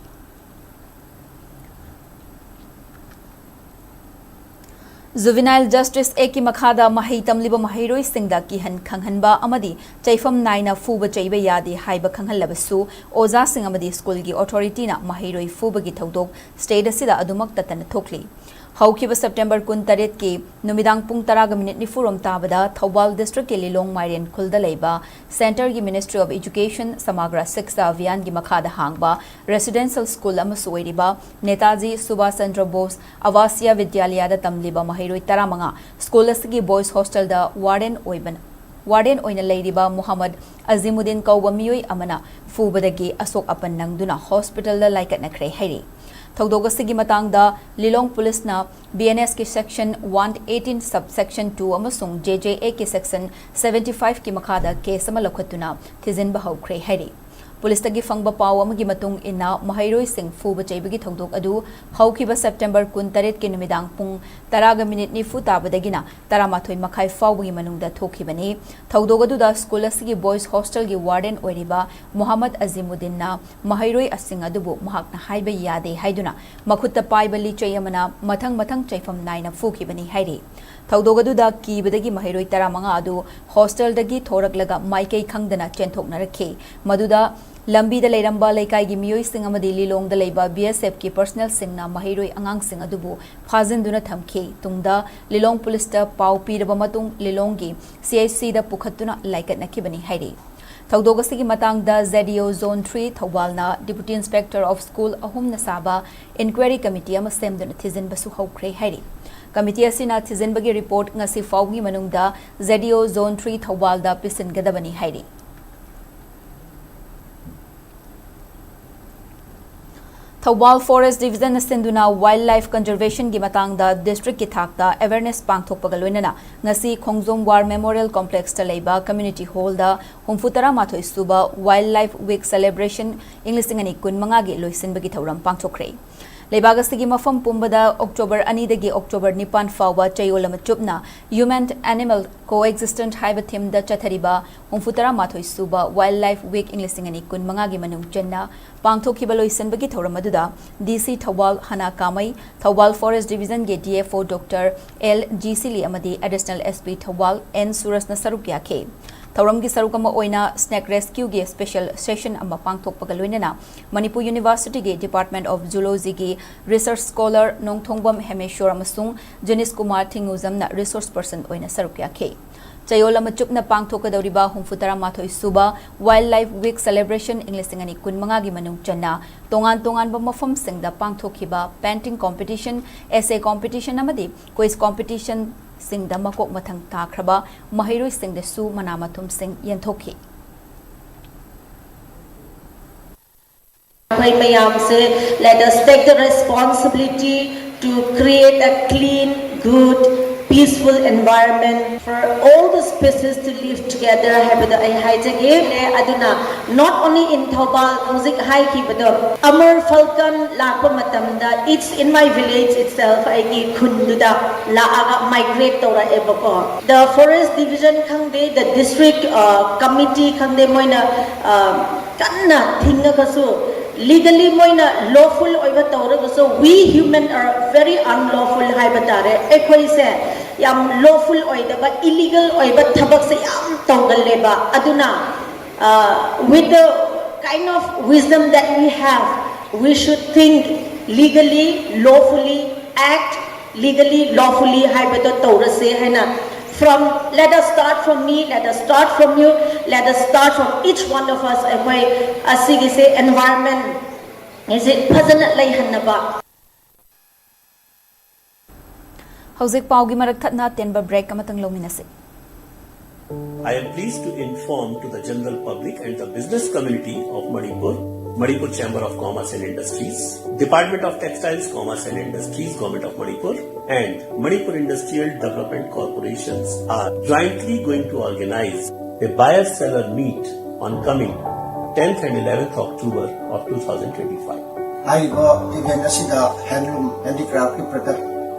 ꯖꯨꯚꯤꯅꯥꯏꯜ ꯖꯁꯇꯤꯁ ꯑꯦꯛꯀꯤ ꯃꯈꯥꯗ ꯃꯍꯩ ꯇꯝꯂꯤꯕ ꯃꯍꯩꯔꯣꯏꯁꯤꯡꯗ ꯀꯤꯍꯟ ꯈꯪꯍꯟꯕ ꯑꯃꯗꯤ ꯆꯩꯐꯝ ꯅꯥꯏꯅ ꯐꯨꯕ ꯆꯩꯕ ꯌꯥꯗꯦ ꯍꯥꯏꯕ ꯈꯪꯍꯜꯂꯕꯁꯨ, ꯑꯣꯖꯥꯁꯤꯡ ꯑꯃꯗꯤ ꯁ꯭ꯀꯨꯜꯒꯤ ꯑꯣꯊꯣꯔꯤꯇꯤꯅ ꯃꯍꯩꯔꯣꯏ ꯐꯨꯕꯒꯤ ꯊꯧꯗꯣꯛ ꯁ꯭ꯇꯦꯠ ꯑꯁꯤꯗ ꯑꯗꯨꯃꯛ ꯇꯠꯇꯅ ꯊꯣꯛꯂꯤ꯫ ꯍꯧꯈꯤꯕ ꯁꯦꯞꯇꯦꯝꯕꯔ ꯀꯨꯟꯇꯔꯦꯠꯀꯤ ꯅꯨꯃꯤꯗꯥꯡ ꯄꯨꯡ ꯇꯔꯥꯒ ꯃꯤꯅꯤꯠ ꯅꯤꯐꯨꯔꯣꯝ ꯇꯥꯕꯗ ꯊꯧꯕꯥꯜ ꯗꯤꯁꯇ꯭ꯔꯤꯛꯀꯤ ꯂꯤꯂꯣꯡ ꯃꯥꯏꯔꯦꯟ ꯈꯨꯜꯗ ꯂꯩꯕ ꯁꯦꯟꯇꯔꯒꯤ ꯃꯤꯅꯤꯁꯇ꯭ꯔꯤ ꯑꯣꯐ ꯏꯖꯨꯀꯦꯁꯟ ꯁꯃꯥꯒ꯭ꯔꯥ ꯁꯤꯛꯁꯥ ꯑꯚꯤꯌꯥꯟꯒꯤ ꯃꯈꯥꯗ ꯍꯥꯡꯕ ꯔꯦꯁꯤꯗꯦꯟꯁꯤꯌꯦꯜ ꯁ꯭ꯀꯨꯜ ꯑꯃꯁꯨ ꯑꯣꯏꯔꯤꯕ ꯅꯦꯇꯥꯖꯤ ꯁꯨꯚꯥꯁ ꯆꯟꯗ꯭ꯔ ꯕꯣꯁ ꯑꯋꯥꯁꯤꯌꯥ ꯕꯤꯗ꯭ꯌꯥꯂꯌꯥꯗ ꯇꯝꯂꯤꯕ ꯃꯍꯩꯔꯣꯏ ꯇꯔꯥꯃꯉꯥ ꯁ꯭ꯀꯨꯜ ꯑꯁꯤꯒꯤ ꯕꯣꯏꯁ ꯍꯣꯁꯇꯦꯜꯗ ꯋꯥꯔꯗꯦꯟ ꯑꯣꯏꯕ, ꯋꯥꯔꯗꯦꯟ ꯑꯣꯏꯅ ꯂꯩꯔꯤꯕ ꯃꯨꯍꯝꯃꯗ ꯑꯖꯤꯃꯨꯗꯤꯟ ꯀꯧꯕ ꯃꯤꯑꯣꯏ ꯑꯃꯅ ꯐꯨꯕꯗꯒꯤ ꯑꯁꯣꯛ ꯑꯄꯟ ꯅꯪꯗꯨꯅ ꯍꯣꯁꯄꯤꯇꯥꯜꯗ ꯂꯥꯏꯀꯠꯅꯈ꯭ꯔꯦ ꯍꯥꯏꯔꯤ꯫ ꯊꯧꯗꯣꯛ ꯑꯁꯤꯒꯤ ꯃꯇꯥꯡꯗ ꯂꯤꯂꯣꯡ ꯄꯨꯂꯤꯁꯅ ꯕꯤ ꯑꯦꯟ ꯑꯦꯁꯀꯤ section one eighteen sub section two ꯑꯃꯁꯨꯡ ꯖꯦ ꯖꯦ ꯑꯦꯒꯤ ꯁꯦꯛꯁꯟ ꯁꯚꯦꯟꯇꯤ ꯐꯥꯏꯚꯀꯤ ꯃꯈꯥꯗ ꯀꯦꯁ ꯑꯃ ꯂꯧꯈꯠꯇꯨꯅ ꯊꯤꯖꯤꯟꯕ ꯍꯧꯈ꯭ꯔꯦ ꯍꯥꯏꯔꯤ꯫ ꯄꯨꯂꯤꯁꯇꯒꯤ ꯐꯪꯕ ꯄꯥꯎ ꯑꯃꯒꯤ ꯃꯇꯨꯡ ꯏꯟꯅ, ꯃꯍꯩꯔꯣꯏꯁꯤꯡ ꯐꯨꯕ ꯆꯩꯕꯒꯤ ꯊꯧꯗꯣꯛ ꯑꯗꯨ ꯍꯧꯈꯤꯕ ꯁꯦꯞꯇꯦꯝꯕꯔ ꯀꯨꯟꯇꯔꯦꯠꯀꯤ ꯅꯨꯃꯤꯗꯥꯡ ꯄꯨꯡ ꯇꯔꯥꯒ ꯃꯤꯅꯤꯠ ꯅꯤꯐꯨ ꯇꯥꯕꯗꯒꯤꯅ ꯇꯔꯥꯃꯥꯊꯣꯏ ꯃꯈꯥꯏ ꯐꯥꯎꯕꯒꯤ ꯃꯅꯨꯡꯗ ꯊꯣꯛꯈꯤꯕꯅꯤ꯫ ꯊꯧꯗꯣꯛ ꯑꯗꯨꯗ ꯁ꯭ꯀꯨꯜ ꯑꯁꯤꯒꯤ ꯕꯣꯏꯁ ꯍꯣꯁꯇꯦꯜꯒꯤ ꯋꯥꯔꯗꯦꯟ ꯑꯣꯏꯔꯤꯕ ꯃꯨꯍꯝꯃꯗ ꯑꯖꯤꯃꯨꯗꯤꯟꯅ ꯃꯍꯩꯔꯣꯏꯁꯤꯡ ꯑꯗꯨꯕꯨ ꯃꯍꯥꯛꯅ ꯍꯥꯏꯕ ꯌꯥꯗꯦ ꯍꯥꯏꯗꯨꯅ ꯃꯈꯨꯠꯇ ꯄꯥꯏꯕ ꯂꯤꯆꯩ ꯑꯃꯅ ꯃꯊꯪ ꯃꯊꯪ ꯆꯩꯐꯝ ꯅꯥꯏꯅ ꯐꯨꯈꯤꯕꯅꯤ ꯍꯥꯏꯔꯤ꯫ ꯊꯧꯗꯣꯛ ꯑꯗꯨꯗ ꯀꯤꯕꯗꯒꯤ ꯃꯍꯩꯔꯣꯏ ꯇꯔꯥꯃꯉꯥ ꯑꯗꯨ ꯍꯣꯁꯇꯦꯜꯗꯒꯤ ꯊꯣꯔꯛꯂꯒ ꯃꯥꯏꯀꯩ ꯈꯪꯗꯅ ꯆꯦꯟꯊꯣꯛꯅꯔꯛꯈꯤ꯫ ꯃꯗꯨꯗ ꯂꯝꯕꯤꯗ ꯂꯩꯔꯝꯕ ꯂꯩꯀꯥꯏꯒꯤ ꯃꯤꯑꯣꯏꯁꯤꯡ ꯑꯃꯗꯤ ꯂꯤꯂꯣꯡꯗ ꯂꯩꯕ B S F ꯀꯤ personnel ꯁꯤꯡꯅ ꯃꯍꯩꯔꯣꯏ ꯑꯉꯥꯡꯁꯤꯡ ꯑꯗꯨꯕꯨ ꯐꯥꯖꯤꯟꯗꯨꯅ ꯊꯝꯈꯤ꯫ ꯇꯨꯡꯗ ꯂꯤꯂꯣꯡ police ꯇ ꯄꯥꯎ ꯄꯤꯔꯕ ꯃꯇꯨꯡ ꯂꯤꯂꯣꯡꯒꯤ C H C ꯗ ꯄꯨꯈꯠꯇꯨꯅ ꯂꯥꯏꯀꯠꯅꯈꯤꯕꯅꯤ ꯍꯥꯏꯔꯤ꯫ ꯊꯧꯗꯣꯛ ꯑꯁꯤꯒꯤ ꯃꯇꯥꯡꯗ Z D O Zone three ꯊꯧꯕꯥꯜꯅ Deputy Inspector of School ꯑꯍꯨꯝꯅ ꯁꯥꯕ inquiry committee ꯑꯃ ꯁꯦꯝꯗꯨꯅ ꯊꯤꯖꯤꯟꯕꯁꯨ ꯍꯧꯈ꯭ꯔꯦ ꯍꯥꯏꯔꯤ꯫ Committee ꯑꯁꯤꯅ ꯊꯤꯖꯤꯟꯕꯒꯤ report ꯉꯁꯤ ꯐꯥꯎꯒꯤ ꯃꯅꯨꯡꯗ Z D O Zone three ꯊꯧꯕꯥꯜꯗ ꯄꯤꯁꯤꯟꯒꯗꯕꯅꯤ ꯍꯥꯏꯔꯤ꯫ ꯊꯧꯕꯥꯜ Forest Division ꯅ ꯁꯤꯟꯗꯨꯅ wildlife conservation ꯒꯤ ꯃꯇꯥꯡꯗ district ꯀꯤ ꯊꯥꯛꯇ awareness ꯄꯥꯡꯊꯣꯛꯄꯒ ꯂꯣꯏꯅꯅ ꯉꯁꯤ ꯈꯣꯡꯖꯣꯝ War Memorial Complex ꯇ ꯂꯩꯕ community hall ꯗ ꯍꯨꯝꯐꯨ ꯇꯔꯥ ꯃꯥꯊꯣꯏ ꯁꯨꯕ Wildlife Week Celebration ꯏꯪ ꯂꯤꯁꯤꯡ ꯑꯅꯤ ꯀꯨꯟ ꯃꯉꯥꯒꯤ ꯂꯣꯏꯁꯤꯟꯕꯒꯤ ꯊꯧꯔꯝ ꯄꯥꯡꯊꯣꯛꯈ꯭ꯔꯦ꯫ ꯂꯩꯕꯥꯛ ꯑꯁꯤꯒꯤ ꯃꯐꯝ ꯄꯨꯝꯕꯗ October ꯑꯅꯤꯗꯒꯤ October ꯅꯤꯄꯥꯟ ꯐꯥꯎꯕ ꯆꯌꯣꯜ ꯑꯃ ꯆꯨꯞꯅ Human Animal Coexistence ꯍꯥꯏꯕ theme ꯗ ꯆꯠꯊꯔꯤꯕ ꯍꯨꯝꯐꯨ ꯇꯔꯥ ꯃꯥꯊꯣꯏ ꯁꯨꯕ Wildlife Week ꯏꯪ ꯂꯤꯁꯤꯡ ꯑꯅꯤ ꯀꯨꯟ ꯃꯉꯥꯒꯤ ꯃꯅꯨꯡ ꯆꯟꯅ ꯄꯥꯡꯊꯣꯛꯈꯤꯕ ꯂꯣꯏꯁꯤꯟꯕꯒꯤ ꯊꯧꯔꯝ ꯑꯗꯨꯗ D C Thoubal ꯍꯅꯥ ꯀꯥꯃꯩ, Thoubal Forest Division ꯒꯤ D F O Doctor L ꯖꯤꯁꯤꯂꯤ ꯑꯃꯗꯤ Additional S P Thoubal N ꯁꯨꯔꯖꯅ ꯁꯔꯨꯛ ꯌꯥꯈꯤ꯫ ꯊꯧꯔꯝꯒꯤ ꯁꯔꯨꯛ ꯑꯃ ꯑꯣꯏꯅ snake rescue ꯒꯤ special session ꯑꯃ ꯄꯥꯡꯊꯣꯛꯄꯒ ꯂꯣꯏꯅꯅ ꯃꯅꯤꯄꯨꯔ University ꯒꯤ Department of Zoology ꯒꯤ research scholar ꯅꯣꯡꯊꯣꯡꯕꯝ ꯍꯦꯃꯦꯁꯣꯔ ꯑꯃꯁꯨꯡ ꯖꯦꯅꯤꯁ ꯀꯨꯃꯥꯔ ꯊꯤꯡꯉꯨꯖꯝꯅ resource person ꯑꯣꯏꯅ ꯁꯔꯨꯛ ꯌꯥꯈꯤ꯫ ꯆꯌꯣꯜ ꯑꯃ ꯆꯨꯞꯅ ꯄꯥꯡꯊꯣꯛꯀꯗꯧꯔꯤꯕ ꯍꯨꯝꯐꯨ ꯇꯔꯥ ꯃꯥꯊꯣꯏ ꯁꯨꯕ Wildlife Week Celebration ꯏꯪ ꯂꯤꯁꯤꯡ ꯑꯅꯤ ꯀꯨꯟ ꯃꯉꯥꯒꯤ ꯃꯅꯨꯡ ꯆꯟꯅ ꯇꯣꯉꯥꯟ ꯇꯣꯉꯥꯟꯕ ꯃꯐꯝꯁꯤꯡꯗ ꯄꯥꯡꯊꯣꯛꯈꯤꯕ painting competition, essay competition ꯑꯃꯗꯤ quiz competition ꯁꯤꯡꯗ ꯃꯀꯣꯛ ꯃꯊꯪ ꯇꯥꯈ꯭ꯔꯕ ꯃꯍꯩꯔꯣꯏꯁꯤꯡꯗꯁꯨ ꯃꯅꯥ ꯃꯊꯨꯝꯁꯤꯡ ꯌꯦꯟꯊꯣꯛꯈꯤ꯫ ꯑꯩꯈꯣꯏ ꯃꯌꯥꯝꯁꯦ, let us take the responsibility to create a clean, good, peaceful environment for all the species to live together ꯍꯥꯏꯕꯗꯣ ꯑꯩ ꯍꯥꯏꯖꯒꯦ꯫ ꯑꯗꯨꯅ not only in Thoubal, ꯍꯧꯖꯤꯛ ꯍꯥꯏꯈꯤꯕꯗꯣ, Amur Falcon ꯂꯥꯛꯄ ꯃꯇꯝꯗ, it's in my village itself, ꯑꯩꯒꯤ ꯈꯨꯟꯗꯨꯗ ꯂꯥꯛꯑꯒ migrate ꯇꯧꯔꯛꯑꯦꯕꯀꯣ꯫ The Forest Division ꯈꯪꯗꯦ, the district, uh, committee ꯈꯪꯗꯦ, ꯃꯣꯏꯅ, uh, ꯀꯟꯅ ꯊꯤꯡꯉꯒꯁꯨ, legally ꯃꯣꯏꯅ lawful ꯑꯣꯏꯕ ꯇꯧꯔꯒꯁꯨ, we human are very unlawful ꯍꯥꯏꯕ ꯇꯥꯔꯦ꯫ ꯑꯩꯈꯣꯏꯁꯦ ꯌꯥꯝ lawful ꯑꯣꯏꯗꯕ, illegal ꯑꯣꯏꯕ ꯊꯕꯛꯁꯦ ꯌꯥꯝ ꯇꯧꯒꯜꯂꯦꯕ꯫ ꯑꯗꯨꯅ, uh, with the Kind of wisdom that we have, we should think legally, lawfully, act legally, lawfully ꯍꯥꯏꯕꯗꯣ ꯇꯧꯔꯁꯦ ꯍꯥꯏꯅ, from, let us start from me, let us start from you, let us start from each one of us. ꯑꯩꯈꯣꯏ ꯑꯁꯤꯒꯤꯁꯦ environment ꯁꯦ ꯐꯖꯅ ꯂꯩꯍꯟꯅꯕ꯫ ꯍꯧꯖꯤꯛ ꯄꯥꯎꯒꯤ ꯃꯔꯛ ꯊꯠꯅ ꯑꯇꯦꯟꯕ break ꯑꯃꯇꯪ ꯂꯧꯃꯤꯟꯅꯁꯤ꯫ I am pleased to inform to the general public and the business community of Manipur, Manipur Chamber of Commerce and Industries, Department of Textiles, Commerce and Industries, Government of Manipur, and Manipur Industrial Development Corporations are jointly going to organize a buyer-seller meet on coming tenth and eleventh October of two thousand twenty-five. ꯍꯥꯏꯔꯤꯕ event ꯑꯁꯤꯗ handloom, handicraft ꯀꯤ product,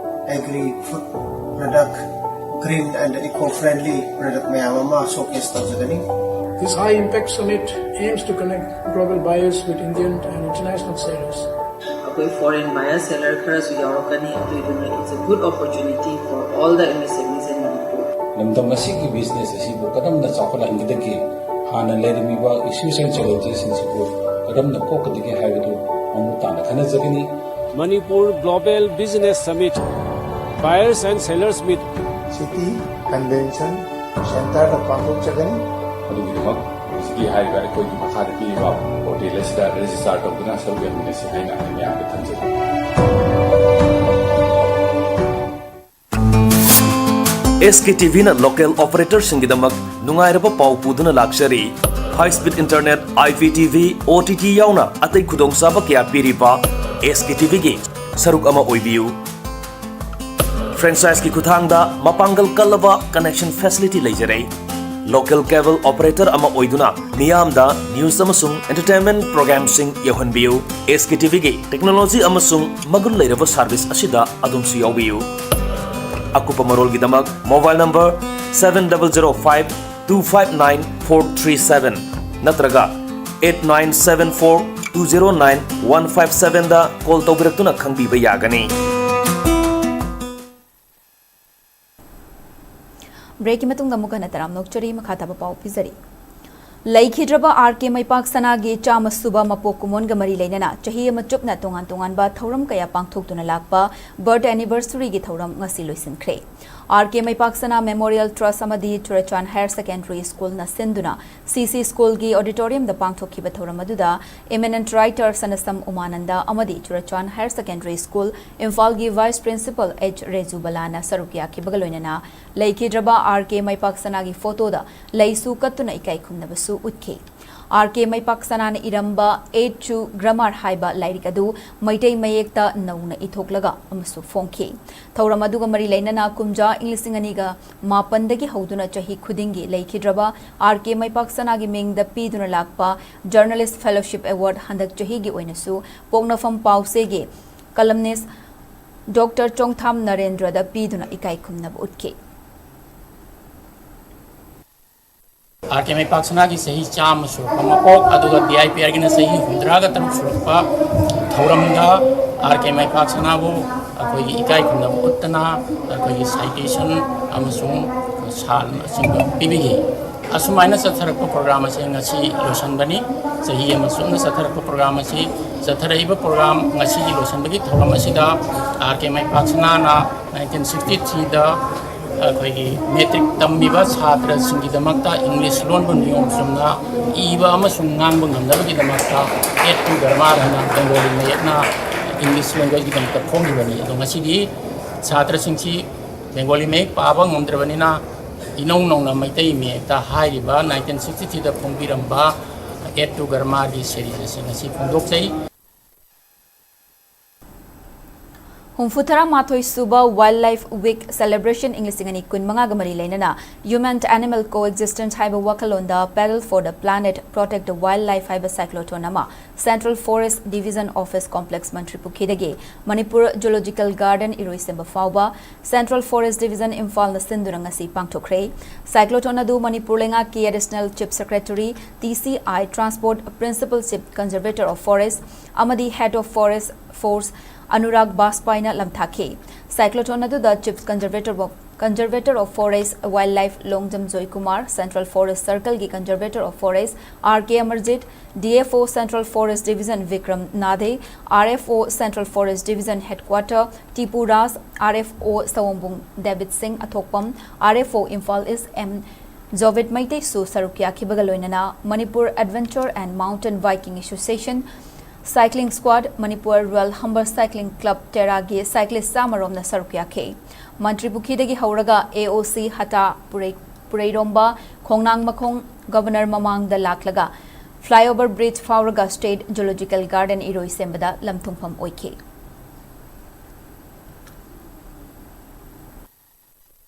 agri food product, green and eco friendly product ꯃꯌꯥꯝ ꯑꯃ showcase ꯇꯧꯖꯒꯅꯤ꯫ This high impact summit aims to connect global buyers with Indian and international sellers. ꯑꯩꯈꯣꯏ foreign buyer seller ꯈꯔꯁꯨ ꯌꯥꯎꯔꯛꯀꯅꯤ꯫ ꯑꯗꯨꯏꯗꯨꯅ it's a good opportunity for all the M S M Es in Manipur. ꯂꯝꯗꯝ ꯑꯁꯤꯒꯤ business ꯑꯁꯤꯕꯨ ꯀꯔꯝꯅ ꯆꯥꯎꯈꯠꯍꯟꯒꯗꯒꯦ, ꯍꯥꯟꯅ ꯂꯩꯔꯝꯃꯤꯕ issues and challenges ꯁꯤꯡꯁꯤꯕꯨ ꯀꯔꯝꯅ ꯀꯣꯛꯀꯗꯒꯦ ꯍꯥꯏꯕꯗꯨ ꯃꯃꯨꯠ ꯇꯥꯅ ꯈꯟꯅꯖꯒꯅꯤ꯫ Manipur Global Business Summit, Buyers and Sellers Meet. City Convention Centre ꯗ ꯄꯥꯡꯊꯣꯛꯆꯒꯅꯤ꯫ ꯑꯗꯨꯒꯤꯗꯃꯛ ꯍꯧꯖꯤꯛꯀꯤ ꯍꯥꯏꯔꯤꯕ ꯑꯩꯈꯣꯏꯒꯤ ꯃꯈꯥꯗ ꯄꯤꯔꯤꯕ portal ꯑꯁꯤꯗ register ꯇꯧꯗꯨꯅ ꯁꯔꯨꯛ ꯌꯥꯃꯤꯟꯅꯁꯤ ꯍꯥꯏꯅ ꯑꯩ ꯃꯌꯥꯝꯗ ꯊꯝꯖꯔꯤ꯫ ꯑꯦꯁ ꯀꯦ ꯇꯤ ꯚꯤꯅ local operator ꯁꯤꯡꯒꯤꯗꯃꯛ ꯅꯨꯡꯉꯥꯏꯔꯕ ꯄꯥꯎ ꯄꯨꯗꯨꯅ ꯂꯥꯛꯆꯔꯤ꯫ High speed internet, I P T V, O T T ꯌꯥꯎꯅ ꯑꯇꯩ ꯈꯨꯗꯣꯡꯆꯥꯕ ꯀꯌꯥ ꯄꯤꯔꯤꯕ ꯑꯦꯁ ꯀꯦ ꯇꯤ ꯚꯤꯒꯤ ꯁꯔꯨꯛ ꯑꯃ ꯑꯣꯏꯕꯤꯌꯨ꯫ Franchise ꯀꯤ ꯈꯨꯠꯊꯥꯡꯗ ꯃꯄꯥꯡꯒꯜ ꯀꯜꯂꯕ connection facility ꯂꯩꯖꯔꯦ꯫ Local cable operator ꯑꯃ ꯑꯣꯏꯗꯨꯅ ꯃꯤꯌꯥꯝꯗ news ꯑꯃꯁꯨꯡ entertainment program ꯁꯤꯡ ꯌꯧꯍꯟꯕꯤꯌꯨ꯫ ꯑꯦꯁ ꯀꯦ ꯇꯤ ꯚꯤꯒꯤ technology ꯑꯃꯁꯨꯡ ꯃꯒꯨꯟ ꯂꯩꯔꯕ service ꯑꯁꯤꯗ ꯑꯗꯣꯝꯁꯨ ꯌꯥꯎꯕꯤꯌꯨ꯫ ꯑꯀꯨꯞꯄ ꯃꯔꯣꯜꯒꯤꯗꯃꯛ mobile number seven double zero five two five nine four three seven ꯅꯠꯇ꯭ꯔꯒ eight nine seven four two zero nine one five seven ꯗ call ꯇꯧꯕꯤꯔꯛꯇꯨꯅ ꯈꯪꯕꯤꯕ ꯌꯥꯒꯅꯤ꯫ Break ꯀꯤ ꯃꯇꯨꯡꯗ ꯑꯃꯨꯛ ꯍꯟꯅ ꯇꯔꯥꯝꯅ ꯑꯣꯛꯆꯔꯤ꯫ ꯃꯈꯥ ꯇꯥꯕ ꯄꯥꯎ ꯄꯤꯖꯔꯤ꯫ ꯂꯩꯈꯤꯗ꯭ꯔꯕ ꯑꯥꯔ ꯀꯦ ꯃꯩꯄꯥꯛ ꯁꯅꯥꯒꯤ ꯆꯥꯝꯃ ꯁꯨꯕ ꯃꯄꯣꯛ ꯀꯨꯝꯑꯣꯟꯒ ꯃꯔꯤ ꯂꯩꯅꯅ ꯆꯍꯤ ꯑꯃ ꯆꯨꯞꯅ ꯇꯣꯉꯥꯟ ꯇꯣꯉꯥꯟꯕ ꯊꯧꯔꯝ ꯀꯌꯥ ꯄꯥꯡꯊꯣꯛꯇꯨꯅ ꯂꯥꯛꯄ ꯕꯔꯊ ꯑꯦꯅꯤꯚꯔꯁꯔꯤꯒꯤ ꯊꯧꯔꯝ ꯉꯁꯤ ꯂꯣꯏꯁꯤꯟꯈ꯭ꯔꯦ꯫ ꯑꯥꯔ ꯀꯦ ꯃꯩꯄꯥꯛ ꯁꯅꯥ ꯃꯦꯃꯣꯔꯤꯌꯦꯜ ꯇ꯭ꯔꯁ ꯑꯃꯗꯤ ꯆꯨꯔꯆꯥꯟ ꯍꯥꯌꯔ ꯁꯦꯀꯦꯟꯗꯔꯤ ꯁ꯭ꯀꯨꯜꯅ ꯁꯤꯟꯗꯨꯅ ꯁꯤ ꯁꯤ ꯁ꯭ꯀꯨꯜꯒꯤ ꯑꯣꯗꯤꯇꯣꯔꯤꯌꯝꯗ ꯄꯥꯡꯊꯣꯛꯈꯤꯕ ꯊꯧꯔꯝ ꯑꯗꯨꯗ ꯏꯃꯤꯅꯦꯟꯠ ꯔꯥꯏꯇꯔ ꯁꯅꯁꯝ ꯎꯃꯥꯅꯟꯗ ꯑꯃꯗꯤ ꯆꯨꯔꯆꯥꯟ ꯍꯥꯌꯔ ꯁꯦꯀꯦꯟꯗꯔꯤ ꯁ꯭ꯀꯨꯜ ꯏꯝꯐꯥꯜꯒꯤ ꯚꯥꯏꯁ ꯄ꯭ꯔꯤꯟꯁꯤꯄꯜ ꯑꯩꯆ ꯔꯦꯖꯨꯕꯂꯥꯅ ꯁꯔꯨꯛ ꯌꯥꯈꯤꯕꯒ ꯂꯣꯏꯅꯅ ꯂꯩꯈꯤꯗ꯭ꯔꯕ ꯑꯥꯔ ꯀꯦ ꯃꯩꯄꯥꯛ ꯁꯅꯥꯒꯤ ꯐꯣꯇꯣꯗ ꯂꯩꯁꯨ ꯀꯠꯇꯨꯅ ꯏꯀꯥꯏ ꯈꯨꯝꯅꯕꯁꯨ ꯎꯠꯈꯤ꯫ ꯑꯥꯔ ꯀꯦ ꯃꯩꯄꯥꯛ ꯁꯅꯥꯅ ꯏꯔꯝꯕ ꯑꯦ ꯇꯨ ꯒ꯭ꯔꯥꯃꯥꯔ ꯍꯥꯏꯕ ꯂꯥꯏꯔꯤꯛ ꯑꯗꯨ ꯃꯩꯇꯩ ꯃꯌꯦꯛꯇ ꯅꯧꯅ ꯏꯊꯣꯛꯂꯒ ꯑꯃꯁꯨ ꯐꯣꯡꯈꯤ꯫ ꯊꯧꯔꯝ ꯑꯗꯨꯒ ꯃꯔꯤ ꯂꯩꯅꯅ ꯀꯨꯝꯖꯥ ꯏꯪ ꯂꯤꯁꯤꯡ ꯑꯅꯤꯒ ꯃꯥꯄꯟꯗꯒꯤ ꯍꯧꯗꯨꯅ ꯆꯍꯤ ꯈꯨꯗꯤꯡꯒꯤ ꯂꯩꯈꯤꯗ꯭ꯔꯕ ꯑꯥꯔ ꯀꯦ ꯃꯩꯄꯥꯛ ꯁꯅꯥꯒꯤ ꯃꯤꯡꯗ ꯄꯤꯗꯨꯅ ꯂꯥꯛꯄ ꯖꯔꯅꯦꯂꯤꯁ ꯐꯦꯂꯣꯁꯤꯞ ꯑꯦꯋꯥꯔꯗ ꯍꯟꯗꯛ ꯆꯍꯤꯒꯤ ꯑꯣꯏꯅꯁꯨ ꯄꯣꯛꯅꯐꯝ ꯄꯥꯎꯁꯦꯒꯤ ꯀꯂꯝꯅꯤꯁ ꯗꯣꯛꯇꯔ ꯆꯣꯡꯊꯥꯝ ꯅꯔꯦꯟꯗ꯭ꯔꯗ ꯄꯤꯗꯨꯅ ꯏꯀꯥꯏ ꯈꯨꯝꯅꯕ ꯎꯠꯈꯤ꯫ ꯑꯥꯔ ꯀꯦ ꯃꯩꯄꯥꯛ ꯁꯅꯥꯒꯤ ꯆꯍꯤ ꯆꯥꯝꯃ ꯁꯨꯔꯛꯄ ꯃꯄꯣꯛ, ꯑꯗꯨꯒ ꯗꯤ ꯑꯥꯏ ꯄꯤ ꯑꯥꯔꯒꯤꯅ ꯆꯍꯤ ꯍꯨꯝꯗ꯭ꯔꯥꯒ ꯇꯔꯨꯛ ꯁꯨꯔꯛꯄ ꯊꯧꯔꯝꯗ ꯑꯥꯔ ꯀꯦ ꯃꯩꯄꯥꯛ ꯁꯅꯥꯕꯨ ꯑꯩꯈꯣꯏꯒꯤ ꯏꯀꯥꯏ ꯈꯨꯝꯅꯕ ꯎꯠꯇꯅ ꯑꯩꯈꯣꯏꯒꯤ ꯁꯥꯏꯇꯦꯁꯟ ꯑꯃꯁꯨꯡ ꯁꯥꯜꯅꯆꯤꯡꯕ ꯄꯤꯕꯤꯈꯤ꯫ ꯑꯁꯨꯃꯥꯏꯅ ꯆꯠꯊꯔꯛꯄ ꯄ꯭ꯔꯣꯒ꯭ꯔꯥꯝ ꯑꯁꯤ ꯉꯁꯤ ꯂꯣꯏꯁꯤꯟꯕꯅꯤ꯫ ꯆꯍꯤ ꯑꯃ ꯆꯨꯞꯅ ꯆꯠꯊꯔꯛꯄ ꯄ꯭ꯔꯣꯒ꯭ꯔꯥꯝ ꯑꯁꯤ, ꯆꯠꯊꯔꯛꯏꯕ ꯄ꯭ꯔꯣꯒ꯭ꯔꯥꯝ ꯉꯁꯤꯒꯤ ꯂꯣꯏꯁꯤꯟꯕꯒꯤ ꯊꯧꯔꯝ ꯑꯁꯤꯗ ꯑꯥꯔ ꯀꯦ ꯃꯩꯄꯥꯛ ꯁꯅꯥꯅ ꯅꯥꯏꯟꯇꯤꯟ ꯁꯤꯛꯁꯇꯤ ꯊ꯭ꯔꯤꯗ ꯑꯩꯈꯣꯏꯒꯤ ꯃꯦꯇ꯭ꯔꯤꯛ ꯇꯝꯃꯤꯕ ꯁꯥꯇ꯭ꯔꯁꯤꯡꯒꯤꯗꯃꯛꯇ ꯏꯪꯂꯤꯁ ꯂꯣꯟꯕ ꯅꯤꯌꯣꯝ ꯆꯨꯝꯅ ꯏꯕ ꯑꯃꯁꯨꯡ ꯉꯥꯡꯕ ꯉꯝꯅꯕꯒꯤꯗꯃꯛꯇ ꯑꯦ ꯇꯨ ꯒ꯭ꯔꯥꯃꯥꯔ ꯍꯥꯏꯅ ꯕꯦꯡꯒꯣꯂꯤ ꯃꯌꯦꯛꯅ ꯏꯪꯂꯤꯁ ꯂꯦꯡꯒ꯭ꯋꯦꯖꯀꯤꯗꯃꯛꯇ ꯐꯣꯡꯈꯤꯕꯅꯤ꯫ ꯑꯗꯣ ꯉꯁꯤꯗꯤ ꯁꯥꯇ꯭ꯔꯁꯤꯡꯁꯤ ꯕꯦꯡꯒꯣꯂꯤ ꯃꯌꯦꯛ ꯄꯥꯕ ꯉꯝꯗ꯭ꯔꯕꯅꯤꯅ, ꯏꯅꯧ ꯅꯧꯅ ꯃꯩꯇꯩ ꯃꯌꯦꯛꯇ ꯍꯥꯏꯔꯤꯕ ꯅꯥꯏꯟꯇꯤꯟ ꯁꯤꯛꯁꯇꯤ ꯊ꯭ꯔꯤꯗ ꯐꯣꯡꯕꯤꯔꯝꯕ ꯑꯦ ꯇꯨ ꯒ꯭ꯔꯥꯃꯥꯔꯒꯤ ꯁꯦꯔꯤꯁ ꯑꯁꯤ ꯉꯁꯤ ꯐꯣꯡꯗꯣꯛꯆꯩ꯫ ꯍꯨꯝꯐꯨ ꯇꯔꯥꯃꯥꯊꯣꯏ ꯁꯨꯕ ꯋꯥꯏꯜꯗ ꯂꯥꯏꯐ ꯋꯤꯛ ꯁꯦꯂꯦꯕ꯭ꯔꯦꯁꯟ ꯏꯪ ꯂꯤꯁꯤꯡ ꯑꯅꯤ ꯀꯨꯟꯃꯉꯥꯒ ꯃꯔꯤ ꯂꯩꯅꯅ ꯍ꯭ꯌꯨꯃꯦꯟ ꯑꯦꯅꯤꯃꯦꯜ ꯀꯣ ꯑꯦꯛꯖꯤꯁꯇꯦꯟꯁ ꯍꯥꯏꯕ ꯋꯥꯈꯜꯂꯣꯟꯗ Paddle for the Planet, Protect the Wildlife ꯍꯥꯏꯕ ꯁꯥꯏꯀ꯭ꯂꯣꯊꯣꯟ ꯑꯃ central forest division office complex ꯃꯟꯇ꯭ꯔꯤ ꯄꯨꯈ꯭ꯔꯤꯗꯒꯤ ꯃꯅꯤꯄꯨꯔ ꯖꯨꯂꯣꯖꯤꯀꯦꯜ ꯒꯥꯔꯗꯦꯟ ꯏꯔꯣꯏꯁꯦꯝꯕ ꯐꯥꯎꯕ ꯁꯦꯟꯇ꯭ꯔꯦꯜ ꯐꯣꯔꯦꯁ꯭ꯠ ꯗꯤꯚꯤꯖꯟ ꯏꯝꯐꯥꯜꯅ ꯁꯤꯟꯗꯨꯅ ꯉꯁꯤ ꯄꯥꯡꯊꯣꯛꯈ꯭ꯔꯦ꯫ ꯁꯥꯏꯀ꯭ꯂꯣꯊꯣꯟ ꯑꯗꯨ ꯃꯅꯤꯄꯨꯔ ꯂꯩꯉꯥꯛꯀꯤ additional chief secretary, T C I transport, principal chief conservator of forest ꯑꯃꯗꯤ head of forest force Anurag ꯕꯥꯖꯄꯥꯏꯅ ꯂꯝꯊꯥꯈꯤ꯫ ꯁꯥꯏꯀ꯭ꯂꯣꯊꯣꯟ ꯑꯗꯨꯗ chief conservator of Conservator of Forest Wildlife Longjam Joy Kumar, Central Forest Circle ꯒꯤ Conservator of Forest R K Amarjit, D F O Central Forest Division Vikram Nade, R F O Central Forest Division Headquarter Tipu Raj, R F O Sawombung David Singh Athokpam, R F O Imphal East M Jovet Meitei ꯁꯨ ꯁꯔꯨꯛ ꯌꯥꯈꯤꯕꯒ ꯂꯣꯏꯅꯅ Manipur Adventure and Mountain Biking Association, Cycling Squad, Manipur Rural Humber Cycling Club, ꯇꯦꯔꯥꯒꯤ cyclist ꯆꯥꯝꯃ ꯔꯣꯝꯅ ꯁꯔꯨꯛ ꯌꯥꯈꯤ꯫ ꯃꯟꯇ꯭ꯔꯤ ꯄꯨꯈ꯭ꯔꯤꯗꯒꯤ ꯍꯧꯔꯒ A O C ꯍꯇꯥ ꯄꯨꯔꯩ-, ꯄꯨꯔꯩꯔꯣꯝꯕ ꯈꯣꯡꯅꯥꯡ ꯃꯈꯣꯡ Governor ꯃꯃꯥꯡꯗ ꯂꯥꯛꯂꯒ flyover bridge ꯐꯥꯎꯔꯒ State Zoological Garden ꯏꯔꯣꯏ ꯁꯦꯝꯕꯗ ꯂꯝ ꯊꯨꯡꯐꯝ ꯑꯣꯏꯈꯤ꯫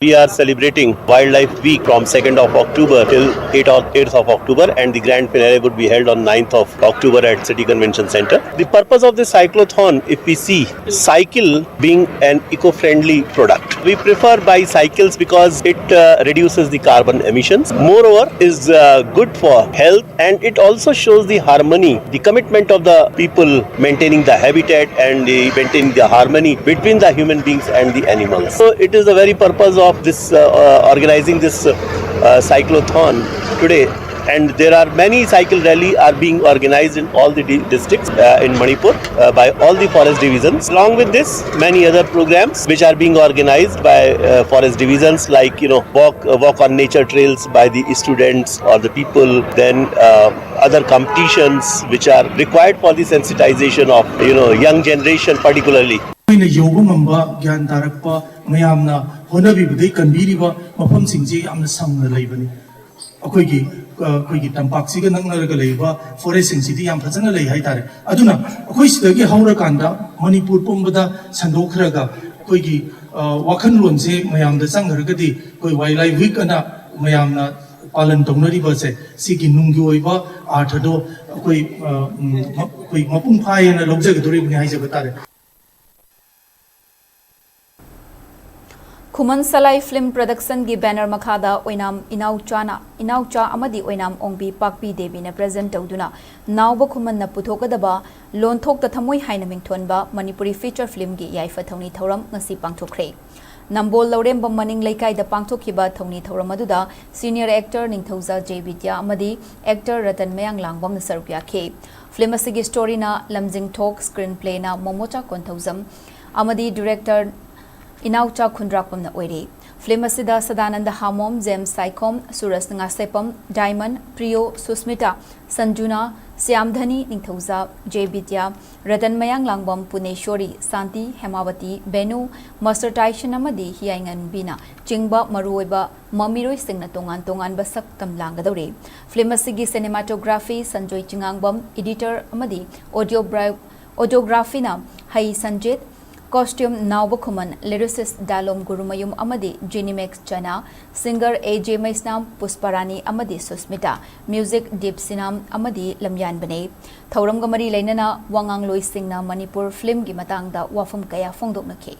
We are celebrating Wildlife Week from second of October till eight of, eighth of October, and the grand finale would be held on ninth of October at City Convention Center. The purpose of this cyclothon, if we see cycle being an eco-friendly product, we prefer bicycles because it uh, reduces the carbon emissions. Moreover, is uh, good for health, and it also shows the harmony, the commitment of the people maintaining the habitat and the maintaining the harmony between the human beings and the animals. So it is the very purpose of this uh, uh, organizing this uh, uh, cyclothon today. And there are many cycle rally are being organized in all the di- districts uh, in Manipur uh, by all the forest divisions. Along with this, many other programs which are being organized by uh, forest divisions, like, you know, walk uh, walk on nature trails by the students or the people. Then uh, other competitions which are required for the sensitization of, you know, young generation particularly. ꯑꯩꯈꯣꯏꯅ ꯌꯧꯕ ꯉꯝꯕ, ꯒ꯭ꯌꯥꯟ ꯇꯥꯔꯛꯄ, ꯃꯌꯥꯝꯅ ꯍꯣꯠꯅꯕꯤꯕꯗꯩ ꯀꯟꯕꯤꯔꯤꯕ ꯃꯐꯝꯁꯤꯡꯁꯤ ꯌꯥꯝꯅ ꯁꯪꯅ ꯂꯩꯕꯅꯤ꯫ ꯑꯩꯈꯣꯏꯒꯤ ꯑ, ꯑꯩꯈꯣꯏꯒꯤ ꯇꯝꯄꯥꯛꯁꯤꯒ ꯅꯛꯅꯔꯒ ꯂꯩꯕ forestꯁꯤꯡꯁꯤꯗꯤ ꯌꯥꯝ ꯐꯖꯅ ꯂꯩ ꯍꯥꯏꯇꯥꯔꯦ꯫ ꯑꯗꯨꯅ ꯑꯩꯈꯣꯏ ꯁꯤꯗꯒꯤ ꯍꯧꯔꯀꯥꯟꯗ ꯃꯅꯤꯄꯨꯔ ꯄꯨꯝꯕꯗ ꯁꯟꯗꯣꯛꯈ꯭ꯔꯒ ꯑꯩꯈꯣꯏꯒꯤ ꯑ, ꯋꯥꯈꯜꯂꯣꯟꯁꯦ ꯃꯌꯥꯝꯗ ꯆꯪꯈ꯭ꯔꯒꯗꯤ ꯑꯩꯈꯣꯏ Wildlife Week ꯑꯅ ꯃꯌꯥꯝꯅ ꯄꯥꯂꯟ ꯇꯧꯅꯔꯤꯕꯁꯦ, ꯁꯤꯒꯤ ꯅꯨꯡꯒꯤ ꯑꯣꯏꯕ ꯑꯥꯔꯊꯗꯣ ꯑꯩꯈꯣꯏ ꯑ, ꯎꯝ, ꯃ-, ꯑꯩꯈꯣꯏ ꯃꯄꯨꯡ ꯐꯥꯏꯌꯦꯅ ꯂꯧꯖꯒꯗꯧꯔꯤꯕꯅꯤ ꯍꯥꯏꯖꯕ ꯇꯥꯔꯦ꯫ ꯈꯨꯃꯟ ꯁꯂꯥꯏ Film Productionꯒꯤ banner ꯃꯈꯥꯗ ꯑꯣꯏꯅꯥꯝ ꯏꯅꯥꯎꯆꯥꯅ, ꯏꯅꯥꯎꯆꯥ ꯑꯃꯗꯤ ꯑꯣꯏꯅꯥꯝ ꯑꯣꯡꯕꯤ ꯄꯥꯛꯄꯤ ꯗꯦꯕꯤꯅ present ꯇꯧꯗꯨꯅ ꯅꯥꯎꯕ ꯈꯨꯃꯟꯅ ꯄꯨꯊꯣꯛꯀꯗꯕ ꯂꯣꯟꯊꯣꯛꯇ ꯊꯃꯣꯏ ꯍꯥꯏꯅ ꯃꯤꯡꯊꯣꯟꯕ ꯃꯅꯤꯄꯨꯔꯤ feature filmꯒꯤ ꯌꯥꯏꯐ ꯊꯧꯅꯤ ꯊꯧꯔꯝ ꯉꯁꯤ ꯄꯥꯡꯊꯣꯛꯈ꯭ꯔꯦ꯫ ꯅꯝꯕꯣꯜ ꯂꯧꯔꯦꯝꯕꯝ ꯃꯅꯤꯡ ꯂꯩꯀꯥꯏꯗ ꯄꯥꯡꯊꯣꯛꯈꯤꯕ ꯊꯧꯅꯤ ꯊꯧꯔꯝ ꯑꯗꯨꯗ senior actor ꯅꯤꯡꯊꯧꯖꯥ ꯖꯦ ꯕꯤꯗ꯭ꯌꯥ ꯑꯃꯗꯤ actor ꯔꯇꯟ ꯃꯌꯥꯡ ꯂꯥꯡꯕꯝꯅ ꯁꯔꯨꯛ ꯌꯥꯈꯤ꯫ Film ꯑꯁꯤꯒꯤ storyꯅ ꯂꯝꯖꯤꯡꯊꯣꯛ, screenplayꯅ ꯃꯣꯃꯣꯆꯥ ꯀꯣꯟꯊꯧꯖꯝ ꯑꯃꯗꯤ director ꯏꯅꯥꯎꯆꯥ ꯈꯨꯟꯗ꯭ꯔꯥꯛꯄꯝꯅ ꯑꯣꯏꯔꯤ꯫ Film ꯑꯁꯤꯗ Sadananda Hamom, James Saikhom, Suraj Ngasepam, Daimon, Priyo, Sushmita, Sanjuna, Shyamdhani, Ningthouja, J Bidya, Ratan Mayang Langbam, Puneshori, Shanti, Hemawati, Benu, master Taison ꯑꯃꯗꯤ ꯍꯤꯌꯥꯏꯉꯟꯕꯤꯅ ꯆꯤꯡꯕ ꯃꯔꯨꯑꯣꯏꯕ ꯃꯃꯤꯔꯣꯏꯁꯤꯡꯅ ꯇꯣꯉꯥꯟ ꯇꯣꯉꯥꯟꯕ ꯁꯛꯇꯝ ꯂꯥꯡꯒꯗꯧꯔꯤ꯫ Film ꯑꯁꯤꯒꯤ cinematography ꯁꯟꯖꯣꯏ ꯆꯤꯉꯥꯡꯕꯝ, editor ꯑꯃꯗꯤ audio bri-, audiographyꯅ ꯍꯩ ꯁꯟꯖꯤꯠ, costume ꯅꯥꯎꯕ ꯈꯨꯃꯟ, lyricist ꯗꯥꯂꯣꯝ ꯒꯨꯔꯨꯃꯌꯨꯝ ꯑꯃꯗꯤ ꯖꯤꯅꯤꯃꯦꯛꯁ ꯆꯅꯥ, singer ꯑꯦ ꯖꯦ ꯃꯩꯁꯅꯥꯝ, ꯄꯨꯁꯄꯥꯔꯥꯅꯤ ꯑꯃꯗꯤ ꯁꯨꯁꯃꯤꯇꯥ, music ꯗꯤꯞ ꯁꯤꯅꯥꯝ ꯑꯃꯗꯤ ꯂꯝꯌꯥꯟꯕꯅꯤ꯫ ꯊꯧꯔꯝꯒ ꯃꯔꯤ ꯂꯩꯅꯅ ꯋꯥꯉꯥꯡꯂꯣꯏꯁꯤꯡꯅ ꯃꯅꯤꯄꯨꯔ filmꯒꯤ ꯃꯇꯥꯡꯗ ꯋꯥꯐꯝ ꯀꯌꯥ ꯐꯣꯡꯗꯣꯛꯅꯈꯤ꯫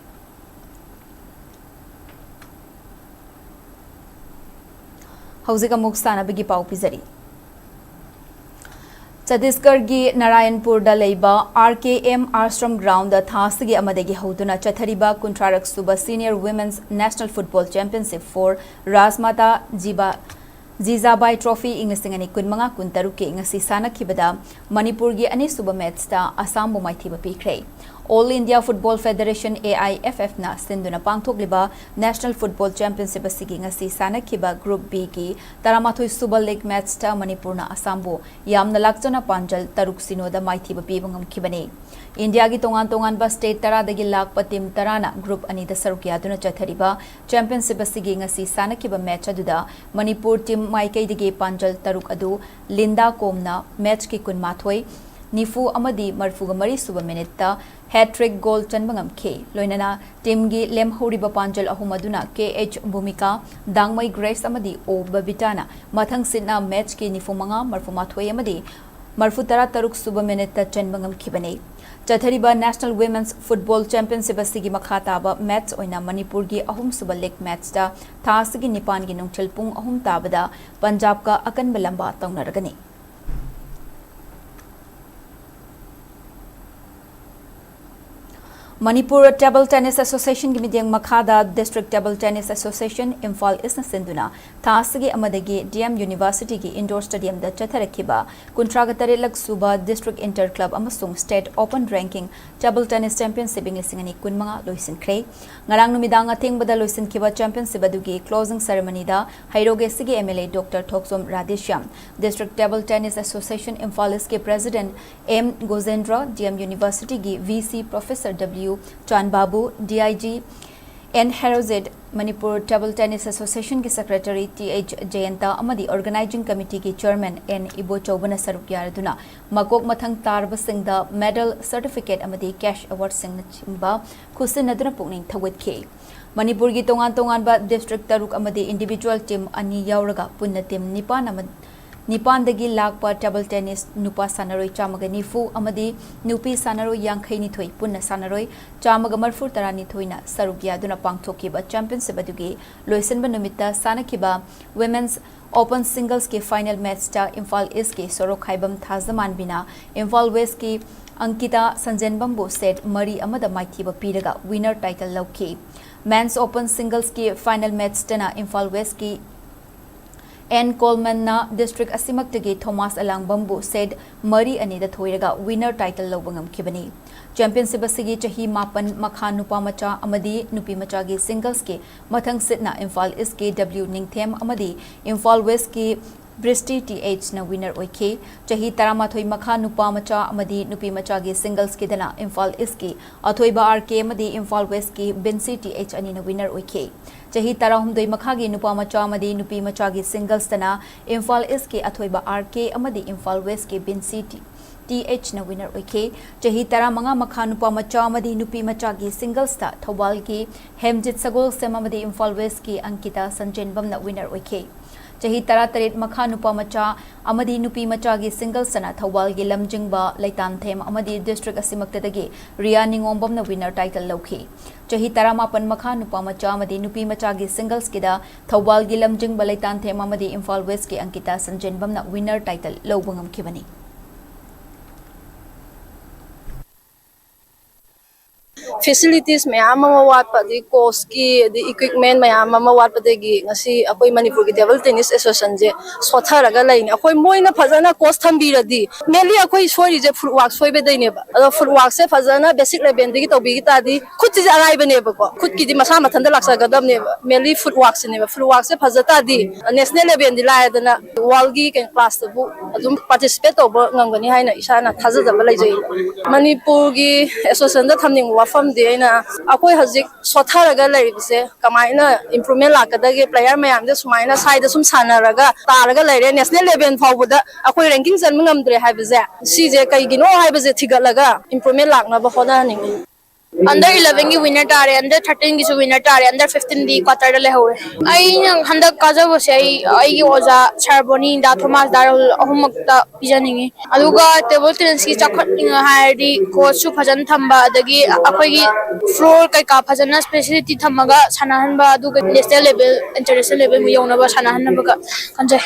ꯍꯧꯖꯤꯛ ꯑꯃꯨꯛ ꯁꯥꯟꯅꯕꯒꯤ ꯄꯥꯎ ꯄꯤꯖꯔꯤ꯫ ꯆꯇꯤꯁꯒꯔꯒꯤ ꯅꯥꯔꯥꯌꯟꯄꯨꯔꯗ ꯂꯩꯕ ꯑꯥꯔ ꯀꯦ ꯑꯦꯝ ꯑꯥꯔꯁ꯭ꯔꯝ groundꯗ ꯊꯥ ꯑꯁꯤꯒꯤ ꯑꯃꯗꯒꯤ ꯍꯧꯗꯨꯅ ꯆꯠꯊꯔꯤꯕ ꯀꯨꯟꯊ꯭ꯔꯥꯔꯛ ꯁꯨꯕ Senior Women's National Football Championship for ꯔꯥꯖꯃꯥꯇꯥ ꯖꯤꯕꯥ ꯖꯤꯖꯥꯕꯥꯏ Trophy ꯏꯪ ꯂꯤꯁꯤꯡ ꯑꯅꯤ ꯀꯨꯟꯃꯉꯥ ꯀꯨꯟꯇꯔꯨꯛꯀꯤ ꯉꯁꯤ ꯁꯥꯟꯅꯈꯤꯕꯗ ꯃꯅꯤꯄꯨꯔꯒꯤ ꯑꯅꯤꯁꯨꯕ matchꯇ ꯑꯁꯥꯝꯕꯨ ꯃꯥꯏꯊꯤꯕ ꯄꯤꯈ꯭ꯔꯦ꯫ All India Football Federation, A I F Fꯅ ꯁꯤꯟꯗꯨꯅ ꯄꯥꯡꯊꯣꯛꯂꯤꯕ National Football Championship ꯑꯁꯤꯒꯤ ꯉꯁꯤ ꯁꯥꯟꯅꯈꯤꯕ Group Bꯒꯤ ꯇꯔꯥꯃꯥꯊꯣꯏ ꯁꯨꯕ league matchꯇ ꯃꯅꯤꯄꯨꯔꯅ ꯑꯁꯥꯝꯕꯨ ꯌꯥꯝꯅ ꯂꯥꯛꯆꯅ ꯄꯥꯟꯖꯜ ꯇꯔꯨꯛ ꯁꯤꯅꯣꯗ ꯃꯥꯏꯊꯤꯕ ꯄꯤꯕ ꯉꯝꯈꯤꯕꯅꯤ꯫ ꯏꯟꯗꯤꯌꯥꯒꯤ ꯇꯣꯉꯥꯟ ꯇꯣꯉꯥꯟꯕ state ꯇꯔꯥꯗꯒꯤ ꯂꯥꯛꯄ team ꯇꯔꯥꯅ group ꯑꯅꯤꯗ ꯁꯔꯨꯛ ꯌꯥꯗꯨꯅ ꯆꯠꯊꯔꯤꯕ championship ꯑꯁꯤꯒꯤ ꯉꯁꯤ ꯁꯥꯟꯅꯈꯤꯕ match ꯑꯗꯨꯗ ꯃꯅꯤꯄꯨꯔ team ꯃꯥꯏꯀꯩꯗꯒꯤ ꯄꯥꯟꯖꯜ ꯇꯔꯨꯛ ꯑꯗꯨ ꯂꯤꯟꯗꯥ ꯀꯣꯝꯅ matchꯀꯤ ꯀꯨꯟꯃꯥꯊꯣꯏ, ꯅꯤꯐꯨ ꯑꯃꯗꯤ ꯃꯔꯤꯐꯨꯒ ꯃꯔꯤ ꯁꯨꯕ minuteꯇ hat-trick goal ꯆꯟꯕ ꯉꯝꯈꯤ꯫ ꯂꯣꯏꯅꯅ teamꯒꯤ ꯂꯦꯝꯍꯧꯔꯤꯕ ꯄꯥꯟꯖꯜ ꯑꯍꯨꯝ ꯑꯗꯨꯅ ꯀꯦ ꯑꯩꯆ ꯚꯨꯃꯤꯀꯥ, ꯗꯥꯡꯃꯩ ꯒ꯭ꯔꯦꯁ ꯑꯃꯗꯤ ꯑꯣ ꯕꯕꯤꯇꯥꯅ ꯃꯊꯪ ꯁꯤꯠꯅ matchꯀꯤ ꯅꯤꯐꯨꯃꯉꯥ, ꯃꯔꯤꯐꯨꯃꯥꯊꯣꯏ ꯑꯃꯗꯤ ꯃꯔꯤꯐꯨꯇꯔꯥ ꯇꯔꯨꯛ ꯁꯨꯕ minuteꯇ ꯆꯟꯕ ꯉꯝꯈꯤꯕꯅꯤ꯫ ꯆꯠꯊꯔꯤꯕ National Women's Football Championship ꯑꯁꯤꯒꯤ ꯃꯈꯥ ꯇꯥꯕ match ꯑꯣꯏꯅ ꯃꯅꯤꯄꯨꯔꯒꯤ ꯑꯍꯨꯝꯁꯨꯕ league matchꯇ ꯊꯥ ꯑꯁꯤꯒꯤ ꯅꯤꯄꯥꯟꯒꯤ ꯅꯨꯡꯊꯤꯜ ꯄꯨꯡ ꯑꯍꯨꯝ ꯇꯥꯕꯗ ꯄꯟꯖꯥꯕꯀ ꯑꯀꯟꯕ ꯂꯝꯕꯥ ꯇꯧꯅꯔꯒꯅꯤ꯫ ꯃꯅꯤꯄꯨꯔ ꯇꯦꯕꯜ ꯇꯦꯅꯤꯁ ꯑꯦꯁꯣꯁꯤꯌꯦꯁꯟꯒꯤ ꯃꯤꯠꯌꯦꯡ ꯃꯈꯥꯗ district table tennis association Imphal ꯏꯁꯅ ꯁꯤꯟꯗꯨꯅ ꯊꯥ ꯑꯁꯤꯒꯤ ꯑꯃꯗꯒꯤ ꯗꯤ ꯑꯦꯝ ꯌꯨꯅꯤꯚꯔꯁꯤꯇꯤꯒꯤ ꯏꯟꯗꯣꯔ ꯁ꯭ꯇꯦꯗꯤꯌꯝꯗ ꯆꯠꯊꯔꯛꯈꯤꯕ ꯀꯨꯟꯊ꯭ꯔꯥꯒ ꯇꯔꯦꯠꯂꯛ ꯁꯨꯕ ꯗꯤꯁꯇ꯭ꯔꯤꯛ ꯏꯟꯇꯔ ꯀ꯭ꯂꯕ ꯑꯃꯁꯨꯡ state open ranking table tennis championship ꯏꯪ ꯂꯤꯁꯤꯡ ꯑꯅꯤ ꯀꯨꯟꯃꯉꯥ ꯂꯣꯏꯁꯤꯟꯈ꯭ꯔꯦ꯫ ꯉꯔꯥꯡ ꯅꯨꯃꯤꯗꯥꯡ ꯑꯊꯦꯡꯕꯗ ꯂꯣꯏꯁꯤꯟꯈꯤꯕ ꯆꯦꯝꯄꯤꯌꯟꯁꯤꯞ ꯑꯗꯨꯒꯤ ꯀ꯭ꯂꯣꯖꯤꯡ ꯁꯦꯔꯦꯃꯅꯤꯗ ꯍꯩꯔꯣꯛ ꯑꯦꯁ ꯁꯤꯒꯤ M L A doctor Thokchom Radheshyam, district table tennis association Imphal ꯏꯁꯀꯤ president M Gojendra, D M ꯌꯨꯅꯤꯚꯔꯁꯤꯇꯤꯒꯤ ꯚꯤ ꯁꯤ ꯄ꯭ꯔꯣꯐꯦꯁꯔ ꯗꯕ꯭ꯂꯤꯌꯨ ꯆꯥꯟꯕꯥꯕꯨ, D I G N Herojit, Manipur table tennis ꯑꯦꯁꯣꯁꯤꯌꯦꯁꯟꯒꯤ ꯁꯦꯀ꯭ꯔꯦꯇꯔꯤ ꯇꯤ ꯑꯩꯆ ꯖꯌꯟꯇ ꯑꯃꯗꯤ ꯑꯣꯔꯒꯅꯥꯏꯖꯤꯡ ꯀꯃꯤꯇꯤꯒꯤ ꯆꯦꯌꯔꯃꯦꯟ ꯑꯦꯟ ꯏꯕꯣꯆꯧꯕꯅ ꯁꯔꯨꯛ ꯌꯥꯔꯗꯨꯅ ꯃꯀꯣꯛ ꯃꯊꯪ ꯇꯥꯔꯕꯁꯤꯡꯗ ꯃꯦꯗꯜ, ꯁꯔꯇꯤꯐꯤꯀꯦꯠ ꯑꯃꯗꯤ ꯀꯦꯁ ꯑꯦꯋꯥꯔꯗꯁꯤꯡꯅꯆꯤꯡꯕ ꯈꯨꯠꯁꯤꯟꯅꯗꯨꯅ ꯄꯨꯛꯅꯤꯡ ꯊꯧꯒꯠꯈꯤ꯫ ꯃꯅꯤꯄꯨꯔꯒꯤ ꯇꯣꯉꯥꯟ ꯇꯣꯉꯥꯟꯕ ꯗꯤꯁꯇ꯭ꯔꯤꯛ ꯇꯔꯨꯛ ꯑꯃꯗꯤ ꯏꯟꯗꯤꯚꯤꯖꯨꯋꯦꯜ ꯇꯤꯝ ꯑꯅꯤ ꯌꯥꯎꯔꯒ ꯄꯨꯟꯅ ꯇꯤꯝ ꯅꯤꯄꯥꯟ ꯑꯃ, ꯅꯤꯄꯥꯟꯗꯒꯤ ꯂꯥꯛꯄ ꯇꯦꯕꯜ ꯇꯦꯅꯤꯁ ꯅꯨꯄꯥ ꯁꯥꯟꯅꯔꯣꯏ ꯆꯥꯝꯃꯒ ꯅꯤꯐꯨ ꯑꯃꯗꯤ ꯅꯨꯄꯤ ꯁꯥꯟꯅꯔꯣꯏ ꯌꯥꯡꯈꯩꯅꯤꯊꯣꯏ ꯄꯨꯟꯅ ꯁꯥꯟꯅꯔꯣꯏ ꯆꯥꯝꯃꯒ ꯃꯔꯤꯐꯨ ꯇꯔꯥꯅꯤꯊꯣꯏꯅ ꯁꯔꯨꯛ ꯌꯥꯗꯨꯅ ꯄꯥꯡꯊꯣꯛꯈꯤꯕ ꯆꯦꯝꯄꯤꯌꯟꯁꯤꯞ ꯑꯗꯨꯒꯤ ꯂꯣꯏꯁꯤꯟꯕ ꯅꯨꯃꯤꯠꯇ ꯁꯥꯟꯅꯈꯤꯕ ꯋꯤꯃꯦꯟꯁ ꯑꯣꯄꯟ ꯁꯤꯡꯒꯜꯁꯀꯤ ꯐꯥꯏꯅꯦꯜ ꯃꯦꯠꯆꯇ ꯏꯝꯐꯥꯜ ꯏꯁꯀꯤ ꯁꯣꯔꯣꯛꯈꯥꯏꯕꯝ ꯊꯥꯖꯃꯥꯟꯕꯤꯅ ꯏꯝꯐꯥꯜ ꯋꯦꯁꯀꯤ ꯑꯪꯀꯤꯇꯥ ꯁꯟꯖꯦꯟꯕꯝꯕꯨ ꯁꯦꯠ ꯃꯔꯤ ꯑꯃꯗ ꯃꯥꯏꯊꯤꯕ ꯄꯤꯔꯒ ꯋꯤꯅꯔ ꯇꯥꯏꯇꯜ ꯂꯧꯈꯤ꯫ ꯃꯦꯟꯁ ꯑꯣꯄꯟ ꯁꯤꯡꯒꯜꯁꯀꯤ ꯐꯥꯏꯅꯦꯜ ꯃꯦꯠꯆꯇꯅ ꯏꯝꯐꯥꯜ ꯋꯦꯁꯀꯤ ꯑꯦꯟ ꯀꯣꯜꯃꯟꯅ ꯗꯤꯁꯇ꯭ꯔꯤꯛ ꯑꯁꯤꯃꯛꯇꯒꯤ ꯊꯣꯃꯥꯁ ꯑꯂꯥꯡꯕꯝꯕꯨ ꯁꯦꯠ ꯃꯔꯤ ꯑꯅꯤꯗ ꯊꯣꯏꯔꯒ ꯋꯤꯅꯔ ꯇꯥꯏꯇꯜ ꯂꯧꯕ ꯉꯝꯈꯤꯕꯅꯤ꯫ ꯆꯦꯝꯄꯤꯌꯟꯁꯤꯞ ꯑꯁꯤꯒꯤ ꯆꯍꯤ ꯃꯥꯄꯟ ꯃꯈꯥ ꯅꯨꯄꯥ ꯃꯆꯥ ꯑꯃꯗꯤ ꯅꯨꯄꯤ ꯃꯆꯥꯒꯤ ꯁꯤꯡꯒꯜꯁꯀꯤ ꯃꯊꯪ ꯁꯤꯠꯅ ꯏꯝꯐꯥꯜ ꯏꯁꯀꯤ ꯗꯕ꯭ꯂꯤꯌꯨ ꯅꯤꯡꯊꯦꯝ ꯑꯃꯗꯤ ꯏꯝꯐꯥꯜ ꯋꯦꯁꯀꯤ ꯕ꯭ꯔꯤꯁꯇꯤ ꯇꯤ ꯑꯩꯆꯅ ꯋꯤꯅꯔ ꯑꯣꯏꯈꯤ꯫ ꯆꯍꯤ ꯇꯔꯥꯃꯥꯊꯣꯏ ꯃꯈꯥ ꯅꯨꯄꯥ ꯃꯆꯥ ꯑꯃꯗꯤ ꯅꯨꯄꯤ ꯃꯆꯥꯒꯤ ꯁꯤꯡꯒꯜꯁꯀꯤꯗꯅ ꯏꯝꯐꯥꯜ ꯏꯁꯀꯤ ꯑꯊꯣꯏꯕ ꯑꯥꯔ ꯀꯦ ꯑꯃꯗꯤ ꯏꯝꯐꯥꯜ ꯋꯦꯁꯀꯤ ꯕꯤꯟꯁꯤ ꯇꯤ ꯑꯩꯆ ꯑꯅꯤꯅ ꯋꯤꯅꯔ ꯑꯣꯏꯈꯤ꯫ ꯆꯍꯤ ꯇꯔꯥꯍꯨꯝꯗꯣꯏ ꯃꯈꯥꯒꯤ ꯅꯨꯄꯥ ꯃꯆꯥ ꯑꯃꯗꯤ ꯅꯨꯄꯤ ꯃꯆꯥꯒꯤ ꯁꯤꯡꯒꯜꯁꯇꯅ ꯏꯝꯐꯥꯜ ꯏꯁꯀꯤ ꯑꯊꯣꯏꯕ ꯑꯥꯔ ꯀꯦ ꯑꯃꯗꯤ ꯏꯝꯐꯥꯜ ꯋꯦꯁꯀꯤ ꯕꯤꯟꯁꯤ ꯇꯤ, ꯇꯤ ꯑꯩꯆꯅ ꯋꯤꯅꯔ ꯑꯣꯏꯈꯤ꯫ ꯆꯍꯤ ꯇꯔꯥꯃꯉꯥ ꯃꯈꯥ ꯅꯨꯄꯥ ꯃꯆꯥ ꯑꯃꯗꯤ ꯅꯨꯄꯤ ꯃꯆꯥꯒꯤ ꯁꯤꯡꯒꯜꯁꯇ ꯊꯧꯕꯥꯜꯒꯤ ꯍꯦꯝꯖꯤꯠ ꯁꯒꯣꯜꯁꯦꯝ ꯑꯃꯗꯤ ꯏꯝꯐꯥꯜ ꯋꯦꯁꯀꯤ ꯑꯪꯀꯤꯇꯥ ꯁꯟꯖꯦꯟꯕꯝꯅ ꯋꯤꯅꯔ ꯑꯣꯏꯈꯤ꯫ ꯆꯍꯤ ꯇꯔꯥꯇꯔꯦꯠ ꯃꯈꯥ ꯅꯨꯄꯥ ꯃꯆꯥ ꯑꯃꯗꯤ ꯅꯨꯄꯤ ꯃꯆꯥꯒꯤ ꯁꯤꯡꯒꯜꯁꯇꯅ ꯊꯧꯕꯥꯜꯒꯤ ꯂꯝꯖꯤꯡꯕ ꯂꯩꯇꯥꯟꯊꯦꯝ ꯑꯃꯗꯤ ꯗꯤꯁꯇ꯭ꯔꯤꯛ ꯑꯁꯤꯃꯛꯇꯗꯒꯤ ꯔꯤꯌꯥ ꯅꯤꯉꯣꯝꯕꯝꯅ ꯋꯤꯅꯔ ꯇꯥꯏꯇꯜ ꯂꯧꯈꯤ꯫ ꯆꯍꯤ ꯇꯔꯥꯃꯥꯄꯟ ꯃꯈꯥ ꯅꯨꯄꯥ ꯃꯆꯥ ꯑꯃꯗꯤ ꯅꯨꯄꯤ ꯃꯆꯥꯒꯤ ꯁꯤꯡꯒꯜꯁꯀꯤꯗ ꯊꯧꯕꯥꯜꯒꯤ ꯂꯝꯖꯤꯡꯕ ꯂꯩꯇꯥꯟꯊꯦꯝ ꯑꯃꯗꯤ ꯏꯝꯐꯥꯜ ꯋꯦꯁꯀꯤ ꯑꯪꯀꯤꯇꯥ ꯁꯟꯖꯦꯟꯕꯝꯅ ꯋꯤꯅꯔ ꯇꯥꯏꯇꯜ ꯂꯧꯕ ꯉꯝꯈꯤꯕꯅꯤ꯫ ꯐꯦꯁꯤꯂꯤꯇꯤꯁ ꯃꯌꯥꯝ ꯑꯃ ꯋꯥꯠꯄ, ꯑꯗꯩ ꯀꯣꯆꯀꯤ, ꯑꯗꯩ ꯏꯀ꯭ꯋꯤꯞꯃꯦꯟ ꯃꯌꯥꯝ ꯑꯃ ꯋꯥꯠꯄꯗꯒꯤ ꯉꯁꯤ ꯑꯩꯈꯣꯏ ꯃꯅꯤꯄꯨꯔꯒꯤ ꯇꯦꯕꯜ ꯇꯦꯅꯤꯁ ꯑꯦꯁꯣꯁꯤꯌꯦꯁꯟꯁꯦ ꯁꯣꯠꯊꯔꯒ ꯂꯩꯅꯤ꯫ ꯑꯩꯈꯣꯏ ꯃꯣꯏꯅ ꯐꯖꯅ ꯀꯣꯆ ꯊꯝꯕꯤꯔꯗꯤ, ꯃꯦꯟꯂꯤ ꯑꯩꯈꯣꯏ ꯁꯣꯏꯔꯤꯁꯦ ꯐꯨꯠꯋꯥꯛ ꯁꯣꯏꯕꯗꯩꯅꯦꯕ꯫ ꯑꯗꯣ ꯐꯨꯠꯋꯥꯛꯁꯦ ꯐꯖꯅ ꯕꯦꯁꯤꯛ ꯂꯦꯚꯦꯜꯗꯒꯤ ꯇꯧꯕꯤꯈꯤ ꯇꯥꯔꯗꯤ, ꯈꯨꯠꯁꯤꯁꯦ ꯑꯔꯥꯏꯕꯅꯦꯕꯀꯣ, ꯈꯨꯠꯀꯤꯗꯤ ꯃꯁꯥ ꯃꯊꯟꯇ ꯂꯥꯛꯆꯒꯗꯕꯅꯦꯕ, ꯃꯦꯟꯂꯤ ꯐꯨꯠꯋꯥꯛꯁꯤꯅꯦꯕ꯫ ꯐꯨꯠꯋꯥꯛꯁꯦ ꯐꯖ ꯇꯥꯔꯗꯤ ꯅꯦꯁꯅꯦꯜ ꯂꯦꯚꯦꯜꯗꯤ ꯂꯥꯏꯔꯗꯅ, ꯋꯥꯔꯜꯒꯤ ꯀ꯭ꯂꯥꯁꯇꯕꯨ ꯑꯗꯨꯝ ꯄꯥꯔꯇꯤꯁꯤꯄꯦꯠ ꯇꯧꯕ ꯉꯝꯒꯅꯤ ꯍꯥꯏꯅ ꯏꯁꯥꯅ ꯊꯥꯖꯖꯕ ꯂꯩꯖꯩ꯫ ꯃꯅꯤꯄꯨꯔꯒꯤ ꯑꯦꯁꯣꯁꯤꯌꯦꯁꯟꯗ ꯊꯝꯅꯤꯡꯕ ꯋꯥꯐꯝꯗꯤ, ꯑꯩꯅ ꯑꯩꯈꯣꯏ ꯍꯧꯖꯤꯛ ꯁꯣꯠꯊꯔꯒ ꯂꯩꯔꯤꯕꯁꯦ ꯀꯃꯥꯏꯅ ꯏꯝꯄ꯭ꯔꯨꯚꯃꯦꯟ ꯂꯥꯛꯀꯗꯒꯦ, ꯄ꯭ꯂꯦꯌꯔ ꯃꯌꯥꯝꯁꯦ ꯁꯨꯃꯥꯏꯅ ꯁ꯭ꯋꯥꯏꯗ ꯁꯨꯝ ꯁꯥꯟꯅꯔꯒ ꯇꯥꯔꯒ ꯂꯩꯔꯦ, ꯅꯦꯁꯅꯦꯜ ꯂꯦꯚꯦꯜ ꯐꯥꯎꯕꯗ ꯑꯩꯈꯣꯏ ꯔꯦꯡꯀꯤꯡ ꯆꯟꯕ ꯉꯝꯗ꯭ꯔꯦ ꯍꯥꯏꯕꯁꯦ, ꯁꯤꯁꯦ ꯀꯩꯒꯤꯅꯣ ꯍꯥꯏꯕꯁꯦ ꯊꯤꯒꯠꯂꯒ ꯏꯝꯄ꯭ꯔꯨꯚꯃꯦꯟ ꯂꯥꯛꯅꯕ ꯍꯣꯠꯅꯍꯟꯅꯤꯡꯉꯤ꯫ ꯑꯟꯗꯔ ꯏꯂꯚꯦꯟꯒꯤ ꯋꯤꯟꯅꯔ ꯇꯥꯔꯦ, ꯑꯟꯗꯔ ꯊꯥꯔꯇꯤꯟꯒꯤꯁꯨ ꯋꯤꯟꯅꯔ ꯇꯥꯔꯦ, ꯑꯟꯗꯔ ꯐꯤꯐꯇꯤꯟꯗꯤ ꯀ꯭ꯋꯥꯇꯔꯗ ꯂꯩꯍꯧꯔꯦ꯫ ꯑꯩꯅ ꯍꯟꯗꯛ ꯀꯥꯖꯕꯁꯦ ꯑꯩ, ꯑꯩꯒꯤ ꯑꯣꯖꯥ ꯁꯥꯔ ꯕꯣꯅꯤ, ꯗꯥ ꯊꯣꯃꯥꯁ, ꯗꯥ ꯔꯥꯍꯨꯜ ꯑꯍꯨꯝꯃꯛꯇ ꯄꯤꯖꯅꯤꯡꯉꯤ꯫ ꯑꯗꯨꯒ ꯇꯦꯕꯜ ꯇꯦꯅꯤꯁꯀꯤ ꯆꯥꯎꯈꯠꯅꯤꯡꯉꯦ ꯍꯥꯏꯔꯗꯤ ꯀꯣꯆꯁꯨ ꯐꯖꯅ ꯊꯝꯕ, ꯑꯗꯒꯤ ꯑꯩꯈꯣꯏꯒꯤ ꯐ꯭ꯂꯣꯔ ꯀꯩꯀꯥ ꯐꯖꯅ ꯐꯦꯁꯤꯂꯤꯇꯤ ꯊꯝꯃꯒ ꯁꯥꯟꯅꯍꯟꯕ, ꯑꯗꯨꯒ ꯅꯦꯁꯅꯦꯜ ꯂꯦꯚꯦꯜ, ꯏꯟꯇꯔꯅꯦꯁꯅꯦꯜ ꯂꯦꯚꯦꯜ ꯌꯧꯅꯕ ꯁꯥꯟꯅꯍꯟꯅꯕꯒ ꯈꯟꯖꯩ꯫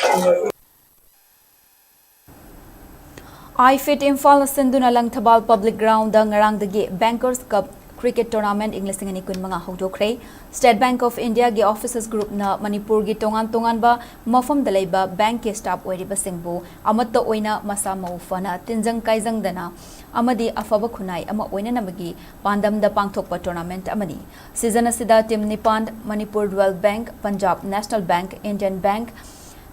ꯑꯥꯏ ꯐꯤꯠ ꯏꯝꯐꯥꯜꯅ ꯁꯤꯟꯗꯨꯅ ꯂꯪꯊꯕꯥꯜ ꯄꯕ꯭ꯂꯤꯛ ꯒ꯭ꯔꯥꯎꯟꯗ ꯉꯔꯥꯡꯗꯒꯤ ꯕꯦꯡꯀꯔꯁ ꯀꯞ ꯀ꯭ꯔꯤꯀꯦꯠ ꯇꯣꯔꯅꯥꯃꯦꯟꯠ ꯏꯪ ꯂꯤꯁꯤꯡ ꯑꯅꯤ ꯀꯨꯟꯃꯉꯥ ꯍꯧꯗꯣꯛꯈ꯭ꯔꯦ꯫ ꯁ꯭ꯇꯦꯠ ꯕꯦꯡꯛ ꯑꯣꯐ ꯏꯟꯗꯤꯌꯥꯒꯤ ꯑꯣꯐꯤꯁꯔꯁ ꯒ꯭ꯔꯨꯞꯅ ꯃꯅꯤꯄꯨꯔꯒꯤ ꯇꯣꯉꯥꯟ ꯇꯣꯉꯥꯟꯕ ꯃꯐꯝꯗ ꯂꯩꯕ ꯕꯦꯡꯛꯀꯤ ꯁ꯭ꯇꯥꯐ ꯑꯣꯏꯔꯤꯕꯁꯤꯡꯕꯨ ꯑꯃꯠꯇ ꯑꯣꯏꯅ ꯃꯁꯥ ꯃꯎ ꯐꯅ, ꯇꯤꯟꯖꯪ ꯀꯥꯏꯖꯪꯗꯅ ꯑꯃꯗꯤ ꯑꯐꯕ ꯈꯨꯟꯅꯥꯏ ꯑꯃ ꯑꯣꯏꯅꯅꯕꯒꯤ ꯄꯥꯟꯗꯝꯗ ꯄꯥꯡꯊꯣꯛꯄ ꯇꯣꯔꯅꯥꯃꯦꯟꯠ ꯑꯃꯅꯤ꯫ ꯁꯤꯖꯟ ꯑꯁꯤꯗ ꯇꯤꯝ ꯅꯤꯄꯥꯟ, Manipur rural bank, Punjab national bank, Indian bank,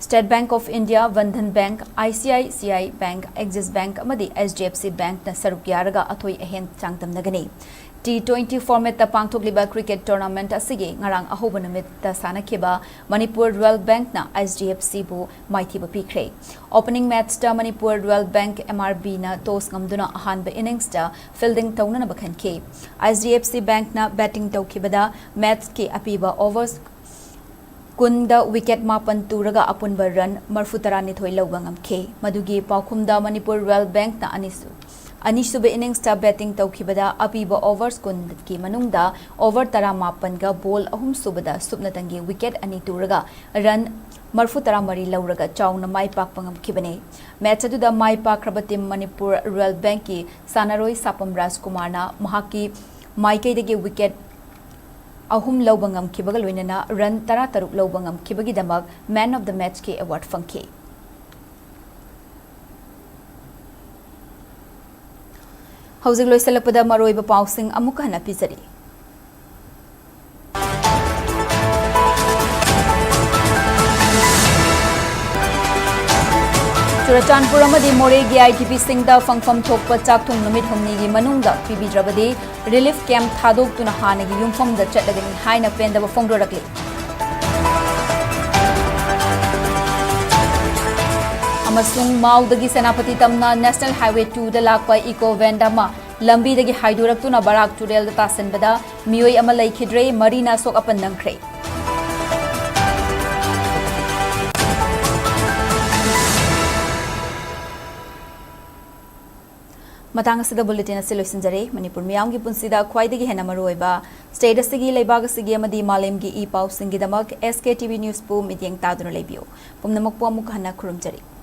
state bank of India, Bandhan bank, I C I C I bank, Axis bank ꯑꯃꯗꯤ ꯑꯩꯆ ꯗꯤ ꯑꯦꯐ ꯁꯤ ꯕꯦꯡꯛꯅ ꯁꯔꯨꯛ ꯌꯥꯔꯒ ꯑꯊꯣꯏ ꯑꯍꯦꯟ ꯆꯥꯡꯗꯝꯅꯒꯅꯤ꯫ ꯇꯤ ꯇ꯭ꯋꯦꯟꯇꯤ ꯐꯣꯔꯃꯦꯠꯇ ꯄꯥꯡꯊꯣꯛꯂꯤꯕ ꯀ꯭ꯔꯤꯀꯦꯠ ꯇꯣꯔꯅꯥꯃꯦꯟꯠ ꯑꯁꯤꯒꯤ ꯉꯔꯥꯡ ꯑꯍꯧꯕ ꯅꯨꯃꯤꯠꯇ ꯁꯥꯟꯅꯈꯤꯕ ꯃꯅꯤꯄꯨꯔ ꯔꯨꯔꯦꯜ ꯕꯦꯡꯛꯅ ꯑꯩꯆ ꯗꯤ ꯑꯦꯐ ꯁꯤꯕꯨ ꯃꯥꯏꯊꯤꯕ ꯄꯤꯈ꯭ꯔꯦ꯫ ꯑꯣꯄꯅꯤꯡ ꯃꯦꯆꯇ Manipur rural bank, M R ꯕꯤꯅ ꯇꯣꯁ ꯉꯝꯗꯨꯅ ꯑꯍꯥꯟꯕ ꯏꯅꯤꯡꯁꯇ ꯐꯤꯜꯗꯤꯡ ꯇꯧꯅꯅꯕ ꯈꯟꯈꯤ꯫ H D F C ꯕꯦꯡꯛꯅ betting ꯇꯧꯈꯤꯕꯗ ꯃꯦꯆꯀꯤ ꯑꯄꯤꯕ ꯑꯣꯚꯔ ꯀꯨꯟꯗ ꯋꯤꯀꯦꯠ ꯃꯥꯄꯟ ꯇꯨꯔꯒ ꯑꯄꯨꯟꯕ ꯔꯟ ꯃꯔꯐꯨ ꯇꯔꯥꯅꯤꯊꯣꯏ ꯂꯧꯕ ꯉꯝꯈꯤ꯫ ꯃꯗꯨꯒꯤ ꯄꯥꯎꯈꯨꯝꯗ ꯃꯅꯤꯄꯨꯔ ꯔꯨꯔꯦꯜ ꯕꯦꯡꯛꯅ ꯑꯅꯤꯁꯨ-, ꯑꯅꯤꯁꯨꯕ ꯏꯅꯤꯡꯁꯇ ꯕꯦꯇꯤꯡ ꯇꯧꯈꯤꯕꯗ ꯑꯄꯤꯕ ꯑꯣꯚꯔꯁ ꯀꯨꯟꯒꯤ ꯃꯅꯨꯡꯗ ꯑꯣꯚꯔ ꯇꯔꯥꯃꯥꯄꯟꯒ ꯕꯣꯜ ꯑꯍꯨꯝ ꯁꯨꯕꯗ ꯁꯨꯞꯅꯇꯪꯒꯤ ꯋꯤꯀꯦꯠ ꯑꯅꯤ ꯇꯨꯔꯒ ꯔꯟ ꯃꯔꯐꯨ ꯇꯔꯥꯃꯔꯤ ꯂꯧꯔꯒ ꯆꯥꯎꯅ ꯃꯥꯏ ꯄꯥꯛꯄ ꯉꯝꯈꯤꯕꯅꯤ꯫ ꯃꯦꯆ ꯑꯗꯨꯗ ꯃꯥꯏ ꯄꯥꯛꯈ꯭ꯔꯕ ꯇꯤꯝ ꯃꯅꯤꯄꯨꯔ ꯔꯨꯔꯦꯜ ꯕꯦꯡꯛꯀꯤ ꯁꯥꯟꯅꯔꯣꯏ ꯁꯥꯄꯝ ꯔꯥꯖꯀꯨꯃꯥꯔꯅ ꯃꯍꯥꯛꯀꯤ ꯃꯥꯏꯀꯩꯗꯒꯤ wicket ꯑꯍꯨꯝ ꯂꯧꯕ ꯉꯝꯈꯤꯕꯒ ꯂꯣꯏꯅꯅ run ꯇꯔꯥꯇꯔꯨꯛ ꯂꯧꯕ ꯉꯝꯈꯤꯕꯒꯤꯗꯃꯛ Man of the Matchꯀꯤ award ꯐꯪꯈꯤ꯫ ꯍꯧꯖꯤꯛ ꯂꯣꯏꯁꯤꯜꯂꯛꯄꯗ ꯃꯔꯨꯑꯣꯏꯕ ꯄꯥꯎꯁꯤꯡ ꯑꯃꯨꯛ ꯍꯟꯅ ꯄꯤꯖꯔꯤ꯫ ꯆꯨꯔꯆꯥꯟꯄꯨꯔ ꯑꯃꯗꯤ ꯃꯣꯔꯦꯒꯤ IDPꯁꯤꯡꯗ ꯐꯪꯐꯝ ꯊꯣꯛꯄ ꯆꯥꯛꯊꯨꯡ ꯅꯨꯃꯤꯠ ꯍꯨꯝꯅꯤꯒꯤ ꯃꯅꯨꯡꯗ ꯄꯤꯕꯤꯗ꯭ꯔꯕꯗꯤ relief camp ꯊꯥꯗꯣꯛꯇꯨꯅ ꯍꯥꯟꯅꯒꯤ ꯌꯨꯝꯐꯝꯗ ꯆꯠꯂꯒꯅꯤ ꯍꯥꯏꯅ ꯄꯦꯟꯗꯕ ꯐꯣꯡꯗꯣꯔꯛꯂꯤ꯫ ꯑꯃꯁꯨꯡ ꯃꯥꯎꯗꯒꯤ ꯁꯦꯅꯥꯄꯇꯤ ꯇꯝꯅ National Highway twoꯗ ꯂꯥꯛꯄ eco van ꯑꯃ ꯂꯝꯕꯤꯗꯒꯤ ꯍꯥꯏꯗꯣꯔꯛꯇꯨꯅ ꯕꯔꯥꯛ ꯇꯨꯔꯦꯜꯗ ꯇꯥꯁꯤꯟꯕꯗ ꯃꯤꯑꯣꯏ ꯑꯃ ꯂꯩꯈꯤꯗ꯭ꯔꯦ, ꯃꯔꯤꯅ ꯑꯁꯣꯛ ꯑꯄꯟ ꯅꯪꯈ꯭ꯔꯦ꯫ ꯃꯇꯥꯡ ꯑꯁꯤꯗ bulletin ꯑꯁꯤ ꯂꯣꯏꯁꯤꯟꯖꯔꯦ꯫ ꯃꯅꯤꯄꯨꯔ ꯃꯤꯌꯥꯝꯒꯤ ꯄꯨꯟꯁꯤꯗ ꯈ꯭ꯋꯥꯏꯗꯒꯤ ꯍꯦꯟꯅ ꯃꯔꯨꯑꯣꯏꯕ state ꯑꯁꯤꯒꯤ, ꯂꯩꯕꯥꯛ ꯑꯁꯤꯒꯤ ꯑꯃꯗꯤ ꯃꯥꯂꯦꯝꯒꯤ ꯏ ꯄꯥꯎꯁꯤꯡꯒꯤꯗꯃꯛ SKTV Newsꯄꯨ ꯃꯤꯠꯌꯦꯡ ꯇꯥꯗꯨꯅ ꯂꯩꯕꯤꯌꯨ꯫ ꯄꯨꯝꯅꯃꯛꯄꯨ ꯑꯃꯨꯛ ꯍꯟꯅ ꯈꯨꯔꯨꯝꯖꯔꯤ꯫